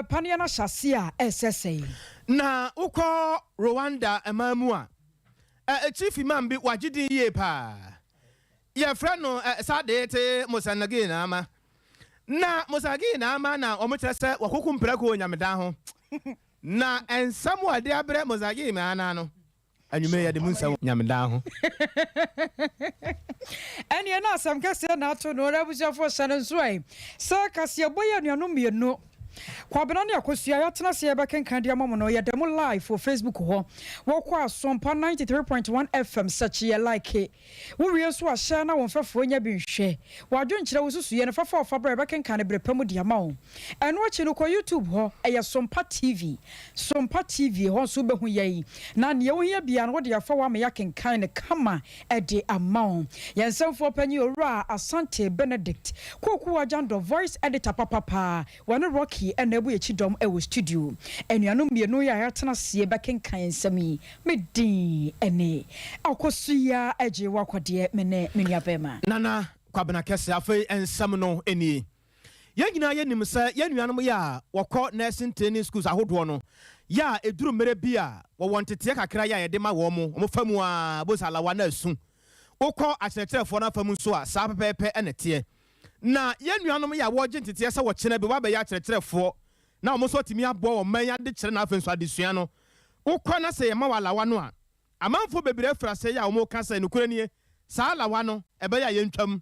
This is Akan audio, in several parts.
Paneɛ no ahyɛ aseɛ a ɛresɛesɛe. Na wokɔ Rwanda man mu a, chief imam bi wagye din yie paa. Yɛfrɛ no Sadete Musanaginaama. Na Musanaginaama na wɔkyerɛ sɛ wakɔku mprako wɔ nyamedan ho. Na nsɛm a ɛde abrɛ Musanaginaama no, anwummerɛ yɛde mu nsɛm nyamedan ho. Ɛneɛ na asɛm kɛseɛ na ato no. Abusuafoɔ hyɛ no nso ɛ sɛ kaseɛbɔ yi anuanom mmienu Kwabena ne Akosua yɛatena ase yɛbɛkenkan de ama mo no, yɛda mu live wɔ Facebook hɔ. Wɔkɔ Asompa 93.1 FM sɛkye yɛ like. Wowie nso a hyɛ na wo mfɛfoɔ nya bi nhwɛ. W'adwenkyerɛ, wo susuiɛ no, fa fa ɔfa bra yɛbɛkenkan no berɛ pa mu de ama wo. Ɛno akyi no kɔ YouTube hɔ, ɛyɛ Sompa TV. Sompa TV, ɛhɔ nso wobɛhu yɛn. Na nea wohia biara no wode afa hɔ ama yɛakenkan no kama de ama wo. Yɛn nsɛmfoɔ panyin Owura Asante Benedict Koku Agyandɔ, voice editor papapa, wɔne Rocky na abu yɛn kyidɔm wɔ studio. Anuanom mmienu yi a yɛatena aseɛ bɛkenkan nsɛm yi, me din ne Akosua Agyei Wakwadeɛ, me ne me nuabarima. Nana Kwabena Kɛse, afei nsɛm no nie. Yɛn nyinaa yɛnim sɛ yɛn nuanom yɛ a wɔkɔ nursing training schools ahodoɔ no yɛ a ɛduru mmerɛ bi a wɔwɔ nteteɛ kakra yɛ a yɛde ma wɔn, wɔn fa mu ara bohu sɛ alawa no asu. Wokɔ akyerɛkyerɛfoɔ no afa mu nso a saa pɛpɛɛpɛ na ɛteɛ. Na yɛn nuanom yɛ a wɔregye nteteɛ sɛ wɔkyena bi wɔabɛyɛ akyerɛkyerɛfoɔ na wɔn nso atumi aboa wɔn man yi adekyerɛ na afei nso adesua no, wokɔ na sɛ yɛma wo alawa no a, amanfoɔ bebree afiri aseɛ yɛ a wɔreka sɛ nokorɛ nie, saa alawa no ɛbɛyɛ a yɛntwam.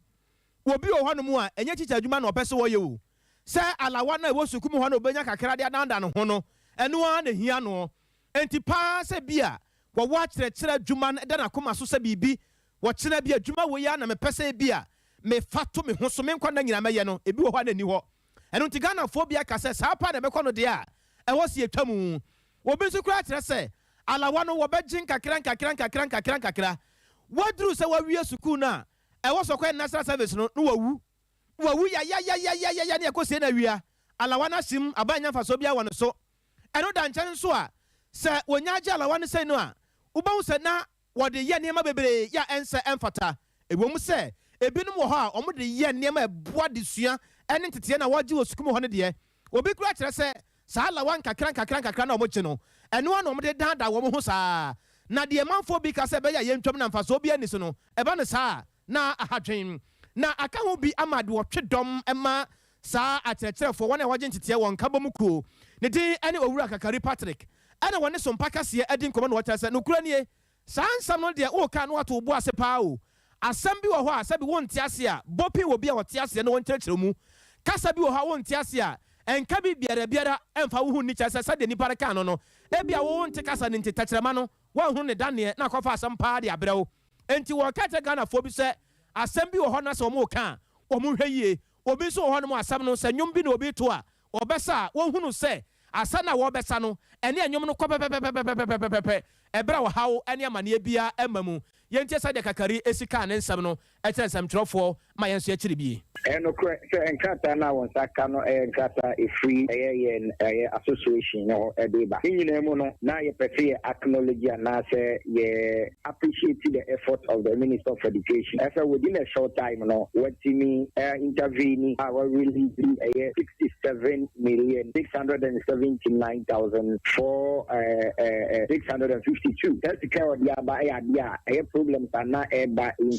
Obi wɔ hɔnom a, ɛnyɛ tikya adwuma na ɔpɛ sɛ ɔyɛ o. Sɛ alawa no a ɛwɔ sukuu mu hɔ no obenya kakra de adandan ne ho no, ɛno ara na ehia no. Enti paa sɛ bi a wɔwɔ akyerɛkyerɛ adwuma no da n'akoma so sɛ biribi, wɔkyena bi adwuma wei ara na mepɛ sɛ ebia mefa to me ho so me nkwa nna nyinaa mɛyɛ no, ebi wɔ hɔ a na enni hɔ. Ɛno nti Ghanafoɔ bi aka sɛ saa paa na ɛbɛkɔ no deɛ a, ɛwɔ sɛ yɛtwa mu. Obi nso koraa kyerɛ sɛ alawa no wɔbɛgye nkakra nkakra nkakra nkakra nkakra. Waduru sɛ wawie sukuu no a, Ɛwɔ sɛ ɔkɔyɛ national service no na wawu. Wawu yayayayayaya ne ɛkɔsie no awia. Alawa no ahyem, aban nnya mfasoɔ biara wɔ ne so. Ɛno da nkyɛn nso a, sɛ wɔnya gye alawa no sei no a, wobɛhu sɛ na wɔde yɛ nneɛma bebree yɛ a ɛnsɛ ɛmfata. Ɛwom sɛ ebinom wɔ hɔ a wɔde yɛ nneɛma a ɛboa adesua ne nteteɛ no a wɔgye wɔ sukuu mu hɔ no deɛ, obi koraa kyerɛ sɛ saa alawa nkakra nkakra nkakra no a wɔgye no, ɛno ara na wɔde daadaa wɔn ho saa. Na deɛ manfoɔ bi ka sɛ ɛbɛyɛ a yɛntwam na mfasoɔ biara nni so no, ɛba no saa a, na aha dwen. Na aka ho bi ama de wɔtwe dɔm ma saa akyerɛkyerɛfoɔ, wɔn a wɔgye nteteɛ wɔ nkabom kuo. Ne din ne Owura Kakari Patrick. Ɛna wɔne Sompa Kaseɛ adi nkɔmmɔ na wɔkyerɛ sɛ, nokorɛ nie, Saa nsɛm no deɛ woka a na woato wo bo ase paa o. Asɛm bi wɔ hɔ a sɛbi wonte ase a, bɔ pin wɔ bi a ɔte aseɛ na ɔnkyerɛkyerɛ wo mu. Kasa bi wɔ hɔ a wonte ase a, nka bi biara biara mfa wo ho nni kyerɛ sɛ sɛdeɛ nipa no kaa no no, ebia wo wonte kasa no nti tɛkyerɛma no woanhunu ne daneɛ na akɔfa asɛm paa de abrɛ wo. Enti wɔreka kyerɛ Ghanafoɔ bi sɛ asɛm bi wɔ hɔ na sɛ wɔreka a wɔnhwɛ yie. Obi nso wɔ hɔnom a asɛm no sɛ nnwom bi na obi reto a wɔbɛsa a wɔnhunu sɛ asa no a wɔrebɛsa no ɛne nnwom no kɔ pɛpɛpɛpɛpɛpɛpɛpɛ ɛberɛ a ɔhaw ne amaneɛ biara mma mu. Yɛntie sɛdeɛ Kakari si kaa ne nsɛm no kyerɛɛ nsɛmtwerɛfoɔ ma yɛn nso yɛkyere bi. Ɛyɛ nokorɛ sɛ nkrataa no a wɔn nsa ka no yɛ nkrataa a ɛfiri ɛyɛ yɛn ɛyɛ association no hɔ de reba. Ne nyinaa mu no, na yɛpɛ sɛ yɛ acknowledge anaasɛ yɛ appreciate the effort of the Minister of Education sɛ within a short time no watumi intervene a wa release ɛyɛ 67,679,652. Saa sika a ɔde aba yɛ adeɛ a ɛyɛ problems a na ɛreba in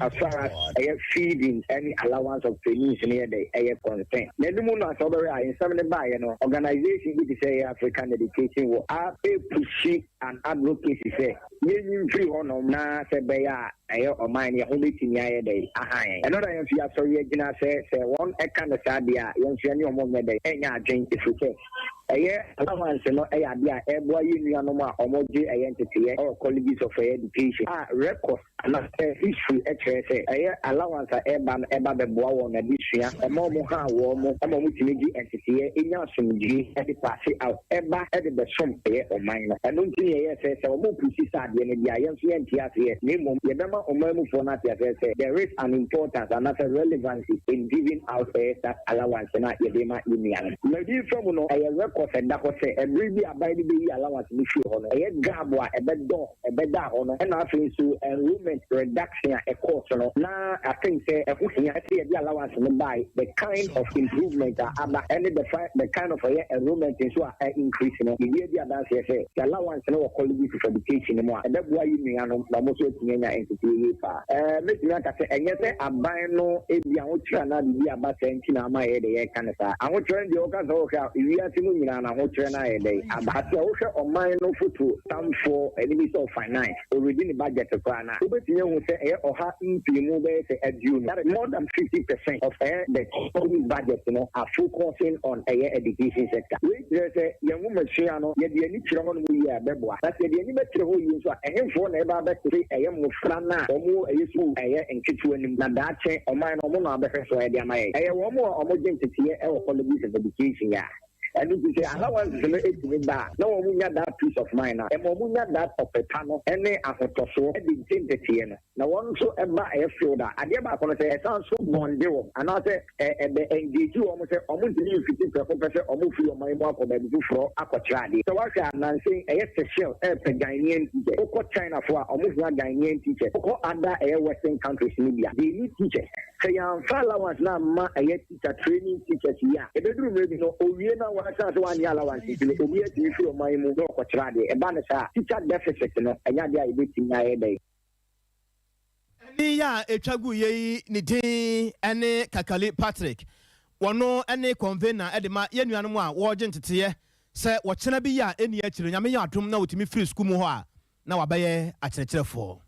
as far as ɛyɛ feeding ɛne allowance of trainees no yɛ dɛ ɛyɛ concern. Na ɛno mu no asɛ wobɛhwɛ a nsɛm no baeɛ no organization bi te sɛ ɛyɛ African Education wɔ a ɛrepushi an advocacy sɛ yɛnyi mfiri hɔnom na sɛ ɛbɛyɛ a ɛyɛ ɔman no yɛn ho bɛtumi ayɛ dɛn aha yɛn. Ɛno na yɛn nso yɛasɔre agyina sɛ sɛ wɔn ɛka no saa deɛ a yɛn nso yɛne wɔn nyɛ dɛn ɛnyɛ adwen ɛfiri sɛ ɛyɛ allowance no ɛyɛ adeɛ a ɛboa yɛn nuanom a wɔgye ɛyɛ nteteeɛ ɛwɔ colleges of ɛyɛ education a records Anaasɛ history kyerɛ sɛ ɛyɛ allowance a ɛba no ɛba bɛboa wɔn adesua, ɛma wɔn ha wɔn, ɛma wɔn tumi gye nteteeɛ, nya asomdwie de paase out, ɛba de bɛsom ɛyɛ ɔman no. Ɛno nti na yɛyɛɛ sɛ sɛ wɔn pushi saa adeɛ no deɛ a yɛn nso yɛnte aseɛ na mmom yɛbɛma ɔman mufoɔ no ate aseɛ sɛ there is an importance anaasɛ relevancy in giving out ɛyɛ that allowance no a yɛde ma yɛn nuanom. Madi fa mu no, ɛyɛ records ɛda hɔ sɛ ɛbere bi a aban no bɛyi allowance no firi hɔ no, ɛyɛ gap a ɛbɛdɔ ɛbɛdaa hɔ no, ɛna afei nso enrollment. enrollment reduction a ɛkɔɔ so no, na I think sɛ ɛho hia sɛ yɛde allowance no bae, the kind of improvement a aba ɛne the the kind of ɛyɛ enrollment nso a ɛ increase no, biribi adi adanseɛ sɛ sɛ allowance no wɔ colleges of education no mu a, ɛbɛboa yɛn nuanom na wɔn nso atumi anya nteteɛ yie paa. Ɛɛ, mɛtumi aka sɛ ɛnyɛ sɛ aban no ebi ahokyerɛ anaa biribi aba saa nti na ama yɛyɛ dɛ yɛreka no saa. Ahokyerɛ no deɛ woka sɛ wohwɛ a, wiase mu nyinaa no ahokyerɛ no ayɛ dɛn aba. Sɛ wohwɛ ɔman no foto tamfoɔ, ɛne bi sɛ of finance, ɔredi ne budget koraa no a, wobɛtumi ahu sɛ ɛyɛ ɔha mpemu bɛyɛ sɛ aduonu, that is more than 50% of ɛyɛ the government budget no are focusing on ɛyɛ education sector. Wei kyerɛ sɛ yɛn nwomasua no, yɛde ani kyerɛ hɔnom yie a, ɛbɛboa. Na sɛ yɛde ani bɛkyerɛ hɔ yie nso a, ɛhefoɔ na ɛba abɛtete ɛyɛ mmofra no a wɔwɔ ɛyɛ sukuu ɛyɛ nketewa no mu, na daakye ɔman no wɔn na wɔabɛhwɛ so de ama yɛn? Ɛyɛ wɔn a wɔgye nteteeɛ wɔ colleges of education a. Ɛno nti sɛ allowances no tumi ba a, na wɔnya that peace of mind no a, ɛma wɔnya that ɔpɛ pa no ne ahotɔsoɔ de gye nteteeɛ no. Na wɔn nso ba ɛyɛ field a, adeɛ baako no sɛ ɛsan nso bɔnde wɔn anaasɛ ɛbɛ engage wɔn sɛ wɔn ntumi mfiti prɛko pɛ sɛ wɔn firi ɔman yi mu akɔ baabi foforɔ akɔkyerɛ adeɛ. Sɛ woahwɛ a nansa yi ɛyɛ Seychelles ɛrepɛ Ghanaian teachers, wokɔ China foɔ a wɔn hia Ghanaian teachers, wokɔ other ɛyɛ western countries no bi a, they need teachers. Sɛ yɛamfa allowance no amma ɛyɛ teacher training teachers yi a, ɛbɛduru mmerɛ bi no, ɔwie na wasan sɛ wanyɛ allowance nti no, obi atumi firi ɔman yi mu na ɔkɔkyerɛ adeɛ. Ɛba no saa a, teacher deficit no, ɛnyɛ adeɛ a yɛbɛtumi ayɛ dɛn. Ɛnne yi a ɛtwa guiɛ yi ne din ne Kakali Patrick. Wɔno ne convener de ma yɛn nuanom a wɔregye nteteeɛ sɛ wɔkyena bi yɛ a ɛnni akyire Nyame yɛ adom na wɔtumi firi sukuu mu hɔ a na wɔabɛyɛ akyerɛkyerɛfoɔ.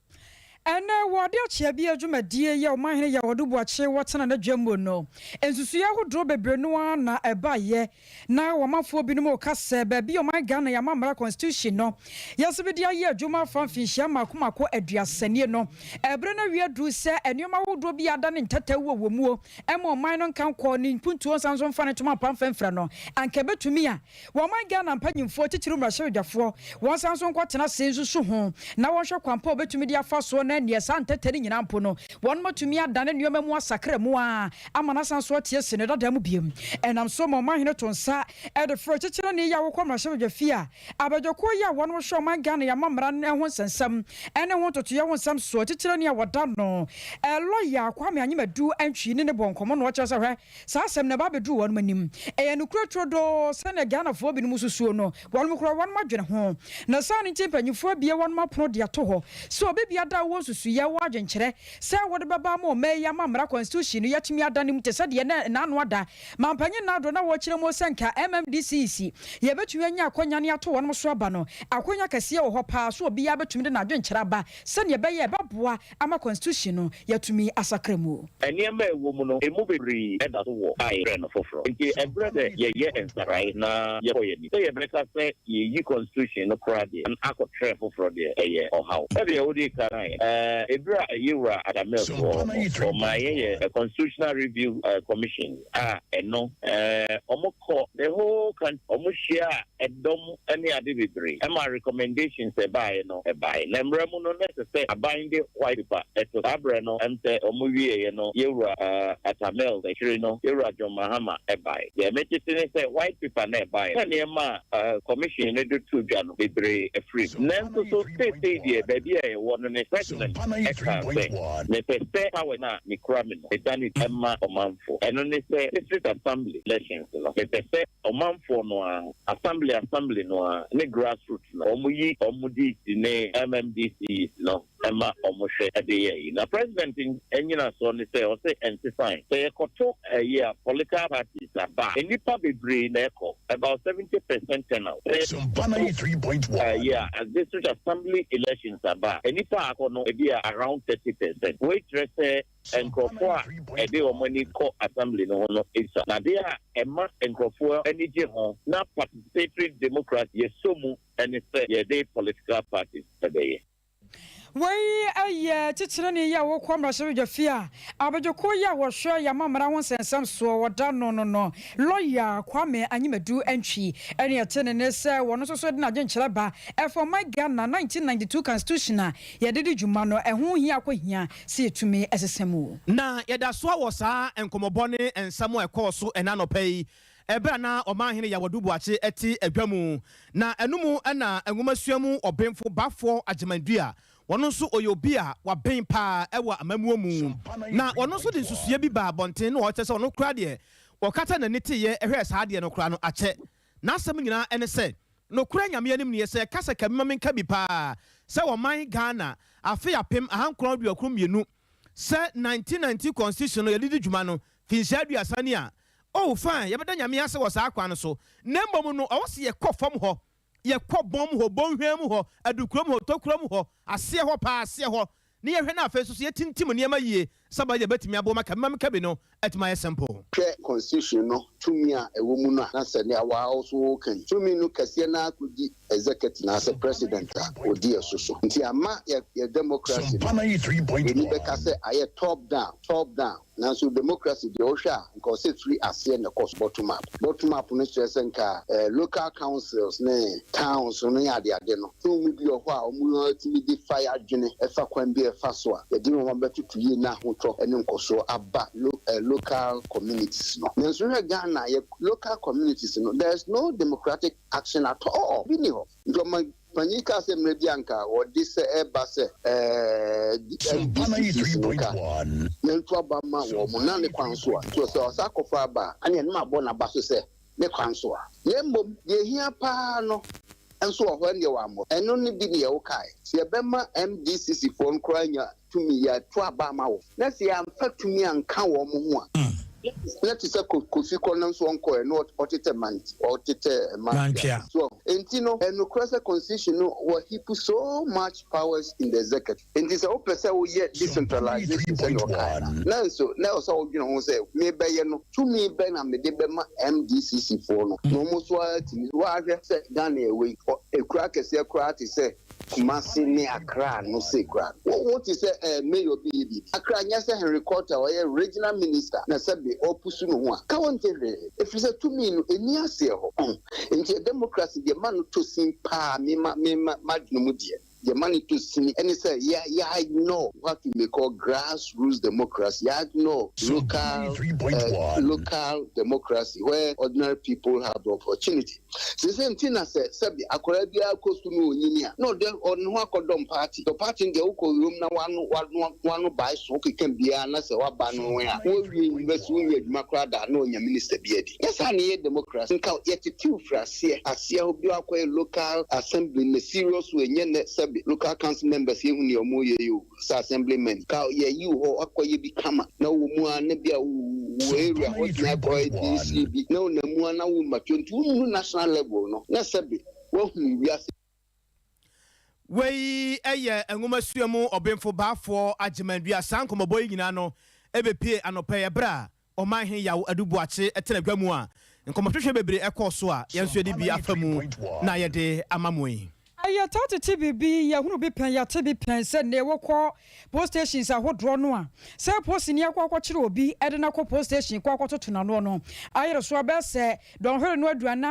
Ɛnnɛ, wɔ ade akyea bi adwumadie yi a Ɔmanhene Yaw Adu Boakye wɔ tena n'adwa mu no, nsusuiɛ ahodoɔ bebree no ara na ɛbaeɛ. Na ɔmanfoɔ binom reka sɛ baabi a ɔman Ghana yɛn amammara constitution no yɛse bi de ayɛ adwuma afa mfinhyia mmaako mmaako 30 nie no, ɛberɛ no awie aduru sɛ nneɛma ahodoɔ bi a adane ntɛtɛw wɔ wɔ muo ma ɔman no nka nkɔ ne mpuntuo nsa nso mfa ne ntoma mpa mfa mfira no, anka ɛbɛtumi a Wɔman Ghana mpanyimfoɔ, titiriw mmarahyɛbadwafoɔ, wɔnsan nso nkɔtena ase nsusu ho na wɔnhwɛ kwan pa a wɔbɛtumi de afa soɔ na neɛ saa ntɛtɛ no nyinaa mpo no, wɔnom atumi adane nneɛma mu asakra mu ara ama no asan so ate asi ne dada mu bio. Ɛnam so ma Ɔmanhene to nsa de frɛ Kyekyereni yi a wokɔ mmarahyɛbadwafie a abadwakuo yi a wɔnom hwɛ ɔman Ghana yɛn amammara no ho nsɛnsɛm ne ho ntotoeɛ ho nsɛm soɔ, Kyekyereni a wɔda no Lɔya Kwame Anyimadu Antwi ne no bɔɔ nkɔmmɔ na ɔkyerɛ sɛ hwɛ Saa asɛm no, ɛba bɛduruu wɔnom anim. Ɛyɛ nokorɛ turodoo, sɛdeɛ Ghanafoɔ binom susuo no, wɔnom koraa wɔnom adwene ho. Na saa no nti mpanyinfoɔ abue wɔnom apono de ato hɔ sɛ obi biada a ɔwɔ nsusuiɛ, ɔwɔ adwenkyerɛ sɛ wɔde bɛba ama ɔman yi amammara constitution no yɛatumi adane mu te sɛ deɛ na n'ano ada Mampanyin Nado na wɔrekyerɛ mu sɛ nka MMDCEC yɛbɛtumi anya akwanya ne ato wɔnom so aba no. Akwanya kɛseɛ wɔ hɔ paa so obiara bɛtumi de n'adwenkyerɛ aba sɛdeɛ ɛbɛyɛ a ɛbɛboa ama constitution no yɛatumi asakra mu. Nneɛma a ɛwɔ mu no, emu bebree da so wɔ a yɛfrɛ no foforɔ. Enti ɛberɛ sɛ yɛyɛ nsakrae na yɛkɔ yɛn anim. Sɛ yɛbɛka sɛ yɛreyi constitution no koraa deɛ na akɔtrɛ foforɔ deɛ, ɛyɛ ɔhaw. Sɛdeɛ wodii kan kaeɛ no, ɛberɛ a Yewura Atta Mills wɔ hɔ no, ɔmaa yɛyɛɛ Constitutional Review Commission a ɛno wɔkɔ the whole country, wɔhyiaa ɛdɔm ne ade bebree ɛma recommendations ɛbaeɛ no ɛbaeɛ. Na mmara mu no na ɛsɛ sɛ aban de white paper ɛto. Saa berɛ no ɛm sɛ wɔn wieɛ no Yɛwura Atta Mills akyire no Yɛwura John Mahama ɛbaeɛ. Deɛ metete ne sɛ white paper no ɛbaeɛ na nneɛma a commission no de too dwa no bebree afiri mu. Nanso so seesei deɛ baabi a yɛwɔ no ne President ɛkaa sɛ mepɛ sɛ power no a mekura me no medane ma ɔmanfoɔ. Ɛno ne sɛ District Assembly elections no mepɛ sɛ Ɔmanfoɔ no ara, assembly assembly no ara ne grass roots no, wɔn yi wɔn DC ne MMDCs no ma wɔn hwɛ de yɛ ayi. Na president nnyinasoɔ ne sɛ ɔse ɛnsesae. Sɛ yɛkɔto ayi a political parties aba a, nnipa bebree na ɛkɔ, about 70 percent turnout. Sɛ yɛkɔto ayi a district assembly elections aba a, nnipa a akɔ no ebi a around 30 percent. Wei kyerɛ sɛ nkurɔfoɔ a ɛde wɔn ani kɔ assembly no ho no sua. Na adeɛ a ɛma nkurɔfoɔ ani gye ho na participatory democracy yɛsɔ mu ne sɛ yɛde political parties bɛyɛ. Wei yɛ titenani yi a ɔkɔ mmarahyɛbadwafie a abadwakuo yi a wɔhwɛ yɛn amammara ho nsɛnsɛm soɔ wɔda no no no, Lɔya Kwame Anyimadu Antwi ɛne ɛte ne nne sɛ wɔno nso so de n'adwenkyerɛ ba ɛfa ɔman Ghana 1992 Constitution a yɛde di dwuma no ɛho hia akɔhia sɛ yɛtumi sesa mu. Na yɛda so ara wɔ saa nkɔmmɔbɔ ne nsɛm a ɛkɔɔ so ɛnnɛ anɔpa yi ɛberɛ a na Ɔmanhene Yaw Adu Boakye te adwa mu. Na ɛno mu na nwomasua mu ɔbenfo Baffour Agyeman-Duah. Ɔno nso ɔyɛ obi a waben paa wɔ amammuo mu. Na ɔno nso de nsusuiɛ bi baa abɔnten na ɔkyerɛ sɛ ɔno koraa deɛ ɔkata n'ani teeɛ hwɛɛ saa adeɛ no koraa no akyɛ. N'asɛm nyinaa ne sɛ, Nokorɛ Nyame anim nie, sɛ yɛka sɛ ka bi ma menka bi paa sɛ ɔman Ghana afe 1992 sɛ 1990 constitution no yɛde di dwuma no finhyia 30 ni a, oh fine yɛbɛda Nyame ase wɔ saa kwan no so na mmom no ɛwɔ sɛ yɛkɔ fam hɔ, yɛkɔ bɔn mu hɔ, bɔnhwa mu hɔ, adukurom hɔ, tokuro mu hɔ, aseɛ hɔ paa aseɛ hɔ ne yɛhwɛ na afei nso so yɛtintim nneɛma yie sɛ bɛyɛ yɛbɛtumi aboa ma ka bi ma menka bi no atumi ayɛ simple. Hwɛ constitution no tumi a ɛwɔ mu no a, na sɛ nea waa wo so woka yi, tumi no kɛseɛ no ara kɔdi executive anaasɛ president a ɔdi ɛso so. Nti ama yɛ yɛ democracy no, yɛni bɛka sɛ ayɛ top down, top down. Nanso democracy deɛ wohwɛ a, nka ɔsɛ firi aseɛ na ɛkɔ so, bottom up. Bottom up no kyerɛ sɛ nka eh, local councils ne towns no ne adeade no, tumi bi wɔ hɔ a wɔn tumi de fa yɛ adwene ɛfa kwan bi a ɛfa so a yɛde wɔn bɛtoto yie na ahotɔ ne nkɔsoɔ aba lo, eh, local communities no. Nanso hwɛ Ghana, yɛ local communities no, there is no democratic action at all. Bi ni hɔ. Nti ɔma panyin kaa sɛ mmerɛ bi anka wɔde sɛ ɛba sɛ ɛɛ MDCCs no ka yɛnto aba ma wɔn mo na ne kwan so a, nti ɔsɛ ɔsa akɔfa aba a, ɛne ɛnum abɔ n'aba so sɛ ne kwan so a. Na mmom deɛ ehia paa no nso wɔ hɔ, ɛndeɛ wammɔ ɛno ne bi ne yɛwo kae sɛ yɛbɛma MDCC foɔ no koraa nya tumi yɛto aba ama wɔ na sɛ yɛamfa tumi anka wɔn ho a, na te sɛ Kofi kɔ no nso ɔnkɔɛ na ɔtetɛ mant ɔtetɛ mantwea so. Nti no, ɛnokorɛ sɛ constitution no wɔ heap so much powers in the executive. Nti sɛ wopɛ sɛ woyɛ decentralization sɛdeɛ ɔkae no, na nso na ɛwɔ sɛ wodwene ho sɛ mebɛyɛ no, tumi bɛ na mede bɛma MDCC foɔ no na ɔmo so atumi wahwɛ sɛ Ghana ɛwɔ yi, ekura kɛseɛ koraa te sɛ Kumasi ne Accra no se koraa no, wo te sɛ mayor bi yɛ biribi. Accra nyɛ sɛ Henry Quarter a ɔyɛ regional minister na sɛbe ɔrepusu ne ho a, ka wonte hwee. Ɛfiri sɛ tumi no ɛnni aseɛ hɔ. Nti democracy deɛ ma no tɔ sin paa, me ma me ma m'adwene mu deɛ, deɛ ma no tɔ sin ɛne sɛ yɛ yɛ ignore what we may call grassroots democracy, yɛ ignore local democracy where ordinary people have the opportunity. Sese nti na sɛ sɛbi akwaraa biara kɔ sukuu no onyini a, na ɔde ɔne ho akɔdɔm party. The party deɛ, wokɔ wurom na wano bae so wokeka biara na sɛ waba no ho a, woawie university, wonyɛ adwuma koraa da na ɔnya minister bi adi. Nyɛ saa na ɛyɛ democracy. Nka yɛtetew firi aseɛ hɔ bi akɔyɛ local assembly na serious way, nyɛ nɛ sɛbi local council members yɛhu nea ɔmo yɛ yi o, sɛ assemblymen ka yɛyi wo hɔ akɔyɛ bi kama na wɔ mu a na bi a wo area hɔ tumi akɔ DC bi na wonam mu a na wo mature nti wonnu national level no na sɛbi woahunu wiase. Wei yɛ nwomasua mu ɔbenfo Baafoɔ Agyemandua. Saa nkɔmmɔbɔ yi nyinaa no ɛbɛpie anɔpɛ yɛ berɛ a ɔman he Yaw Adu Boakye tena dwa mu a nkɔmmɔhwehwɛ bebree ɛkɔɔ so a yɛn nso yɛde bi afa mu na yɛde ama mo yi. Ɛyɛ taa tete biribi, yɛhunu bi pɛn, yɛate bi pɛn sɛ nea wɔkɔ police stations ahodoɔ no a, sɛ polisini akɔ akɔkyere obi de no akɔ police station kɔ akɔtoto n'ano no, ayere so abɛɛ sɛ dɔnhwere no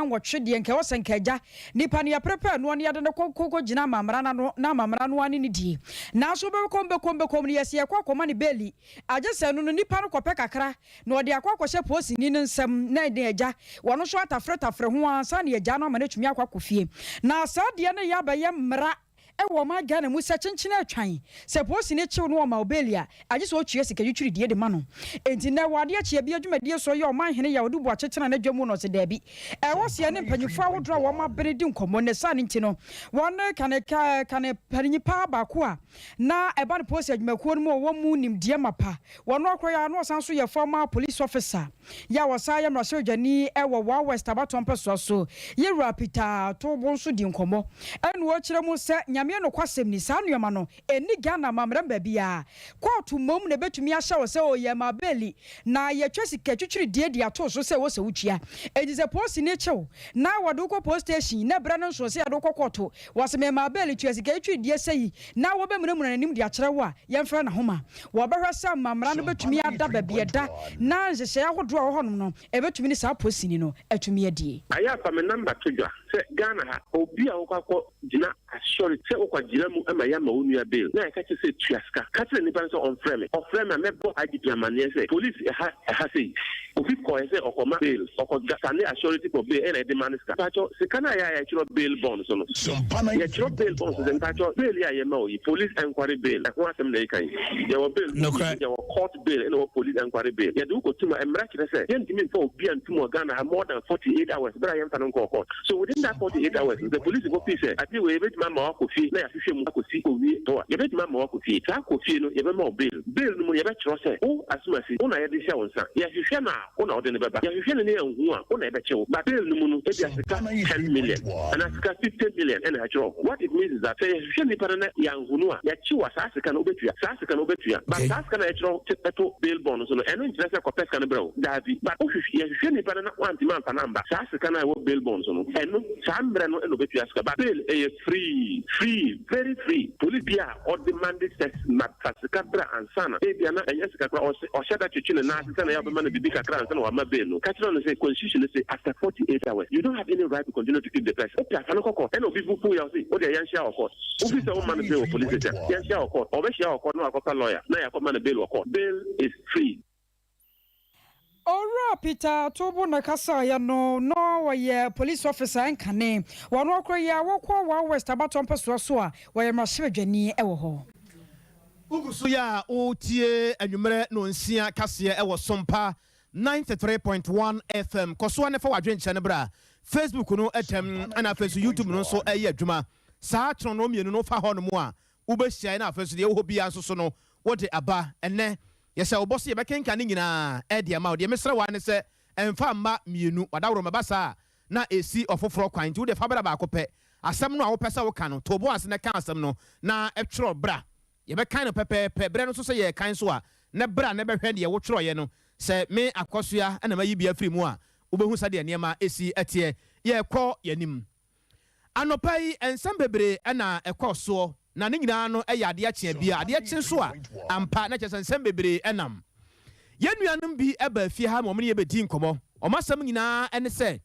48 deɛ, nka ɛwɔ sɛ nka agya nipa no yɛprepare noɔ no yɛde no kɔ kɔ gyina amamra no ano na amamra no ane ne die. Nanso bɛkɔm bɛkɔm bɛkɔm no, yɛsɛ yɛkɔ akɔma no bail, agye sɛ no nipa no kɔpɛ kakra na ɔde akɔ akɔhyɛ polisini no nsam na ɛde agya wɔno nso atafretafre ho ansa na agya no ama no atumi akɔ fie. Na saa deɛ no yɛ abɛyɛ mmara ɛwɔ ɔman Ghana mu sɛ kyenkyene atwan sɛ polisini kyew no ɔma bail a, agye sɛ ɔtua sika twitwiridie de ma no. Enti nnɛ wɔ adeɛ kyeɛ bi adwumadie so yɛ ɔman hene yɛ ɔde bu akyekyena n'adwa mu no ɔsɛ daabi, ɛwɔ sɛ yɛne mpanyinfoɔ ahodoɔ a wɔn abene di nkɔmmɔ. Ne saa no nti no, wɔn kane kane panyin paa baako a na ɛba no polisi adwumakuo no mu a wɔwɔ mu nimdeɛ mapa wɔn akora yɛ ano, ɔsan so yɛ former police officer yɛ a wɔsan yɛ mmarahyɛbadwani ɛwɔ Wa West abatoɔ mpɛsoa so, yɛwura Peter Tobo nso di nkɔmmɔ ɛna wɔkyerɛ mu sɛ Nyame nokwasɛm ni, saa nneɛma no ɛni Ghana amammerɛ baabi a kɔɔto mmom na ɛbɛtumi ahyɛ wo sɛ ɔyɛ ma bail na yɛtwa sika twitwiridie de ato so sɛ wɔ sɛ wotua. Enti sɛ polisi ne kyew na wɔde wokɔ police station na berɛ no nso sɛ yɛde wokɔ kɔɔto, wɔsɛ mɛma bail, tua sika twitwiridie sɛ yi na wɔbɛmunamuna n'anim de akyerɛ wo a, yɛmfrɛ n'ahoma, wɔbɛhwɛ sɛ amammerɛ no bɛtumi ada baabi ɛda na nhyehyɛeɛ ahodoɔ a ɛwɔ hɔnom no ɛbɛtumi ne saa polisini no atumi adie. Ayɛ afa me number to dwa sɛ Ghana ha obi a wokɔ akɔ gyina asɔre sɛ wokɔgyina mu ma yɛama wo nua bail na yɛka kyerɛ sɛ tua sika. Ka kyerɛ nipa no sɛ ɔmfrɛ me. Ɔfrɛ me a, mɛbɔ IGP amanneɛ sɛ police ɛha ɛha sei obi kɔɛ sɛ ɔkɔma bail, ɔkɔ sane assurity for bail ɛna yɛde ma no sika. Mpakyɛw, sika no a yɛ a yɛtwerɛ bail bond so no, yɛtwerɛ bail bond so sɛ mpakyɛw bail yi a yɛma wo yi, police enquiry bail, ɛho asɛm na yɛka yi. Yɛwɔ bail Nokorɛ. Yɛwɔ court bail ɛna ɛwɔ police enquiry bail. Yɛde wo kɔtum a, mmara kyerɛ sɛ yɛntumi mfa obi a ntum wɔ Ghana ha more than 48 hours berɛ a yɛmfa no nkɔɔ court. So within that 48 hours no, sɛ polisifo feel sɛ adeɛ wei yɛbɛtumi ama woakɔ fie na yɛahwehwɛ mu akɔsi kɔwie hɔ a, yɛbɛtumi ama woakɔ fie. Saa kɔ fie no, yɛbɛma wo bail. Bail no mu no, yɛbɛtwerɛ sɛ wo Asumasi, wo na yɛde hyɛ wo nsa. Yɛhwehwɛ no a, wo na wode no bɛba. Yɛhwehwɛ no na yɛanhu a, wo na yɛbɛkye wo. But bail no mu no, ebia sika 10 million anaa sika 50 million na yɛatwerɛ wɔ ho. What it means is that sɛ yɛhwehwɛ nipa no na yɛanhu no a, yɛkye wo a, saa sika no wobɛtua. Saa sika no wobɛtua. But saa sika no a yɛtwerɛ to bail bond so no, ɛno nkyerɛ sɛ kɔpɛ sika no brɛ wo. Daabi. But wohwehwɛ, yɛhwehwɛ nipa no na woantumi amfa no amba, saa sika no a ɛwɔ bail bond so no, ɛno, saa mmerɛ no na ɔbɛtua sika. But bail ɛyɛ free, free, very free. Police bi a ɔdemande sɛ ma fa sika bra ansa na, ebia na ɛnyɛ sika koraa, ɔse ɔhyɛ da twetwe ne nan ase sɛnea ɛyɛ a ɔbɛma no biribi kakra ansa na wama bail no, ka kyerɛ no sɛ constitution no se after 48 hours, you don't have any right to continue to keep the person. Wopɛ a fa no kɔ court. Ɛna obi bo fuui a ɔse wodeɛ yɛnhyia wɔ court. Wofi sɛ womma no bail wɔ police station a, yɛnhyia wɔ court. Ɔbɛhyia wɔ court na wakɔfa lawyer na yɛakɔma no bail wɔ court. Bail is free. Owura Peter Tobo na ɛkasaeɛ no, na ɔyɛ police officer nkane wɔ ano akora yi a wɔkɔ Wa West abatoɔ mpɛsoa so a wɔyɛ mmarahyɛbadwani wɔ hɔ. Wogu so yɛ a woretie anwummerɛ nnɔnsia kaseɛ wɔ Sompa 93.1 FM. Kɔ so ara na fa w'adwenkyerɛ no bra. Facebook no tɛm ɛna afei nso YouTube no nso ɛyɛ adwuma. Saa kyerɛnoo mmienu no wofa hɔnom a wobɛhyia na afei nso deɛ ɛwɔ hɔ biara nso so no wode aba. Ɛnnɛ yɛhyɛ wo bɔ sɛ yɛbɛkenkan ne nyinaa de ama wo. Deɛ mesrɛ wo ara ne sɛ mfa mma mmienu. W'adaworoma ba saa a na ɛsi ɔfoforɔ kwan nti wo deɛ fa bra baako pɛ. Asɛm no a wopɛ sɛ woka no, to wo bo ase na ka asɛm no na twerɛ bra. Yɛbɛkan no pɛpɛɛpɛ. Berɛ no nso sɛ yɛrekan nso a, na bra na bɛhwɛ deɛ wotwerɛeɛ no. Sɛ me Akɔsoa na mayi bi afiri mu a, wobɛhu sɛdeɛ nneɛma si teɛ. Yɛrekɔ yɛn anim. Anɔpa yi, nsɛm bebree na ɛkɔɔ soɔ, na ne nyinaa no yɛ adeɛ kye a biara. Adeɛ kye nso a, ampa, na kyerɛ sɛ nsɛm bebree nam. Yɛn nuanom bi baa fie ha ma wɔne yɛn bɛdii nkɔmmɔ. Wɔn asɛm nyinaa ne sɛ,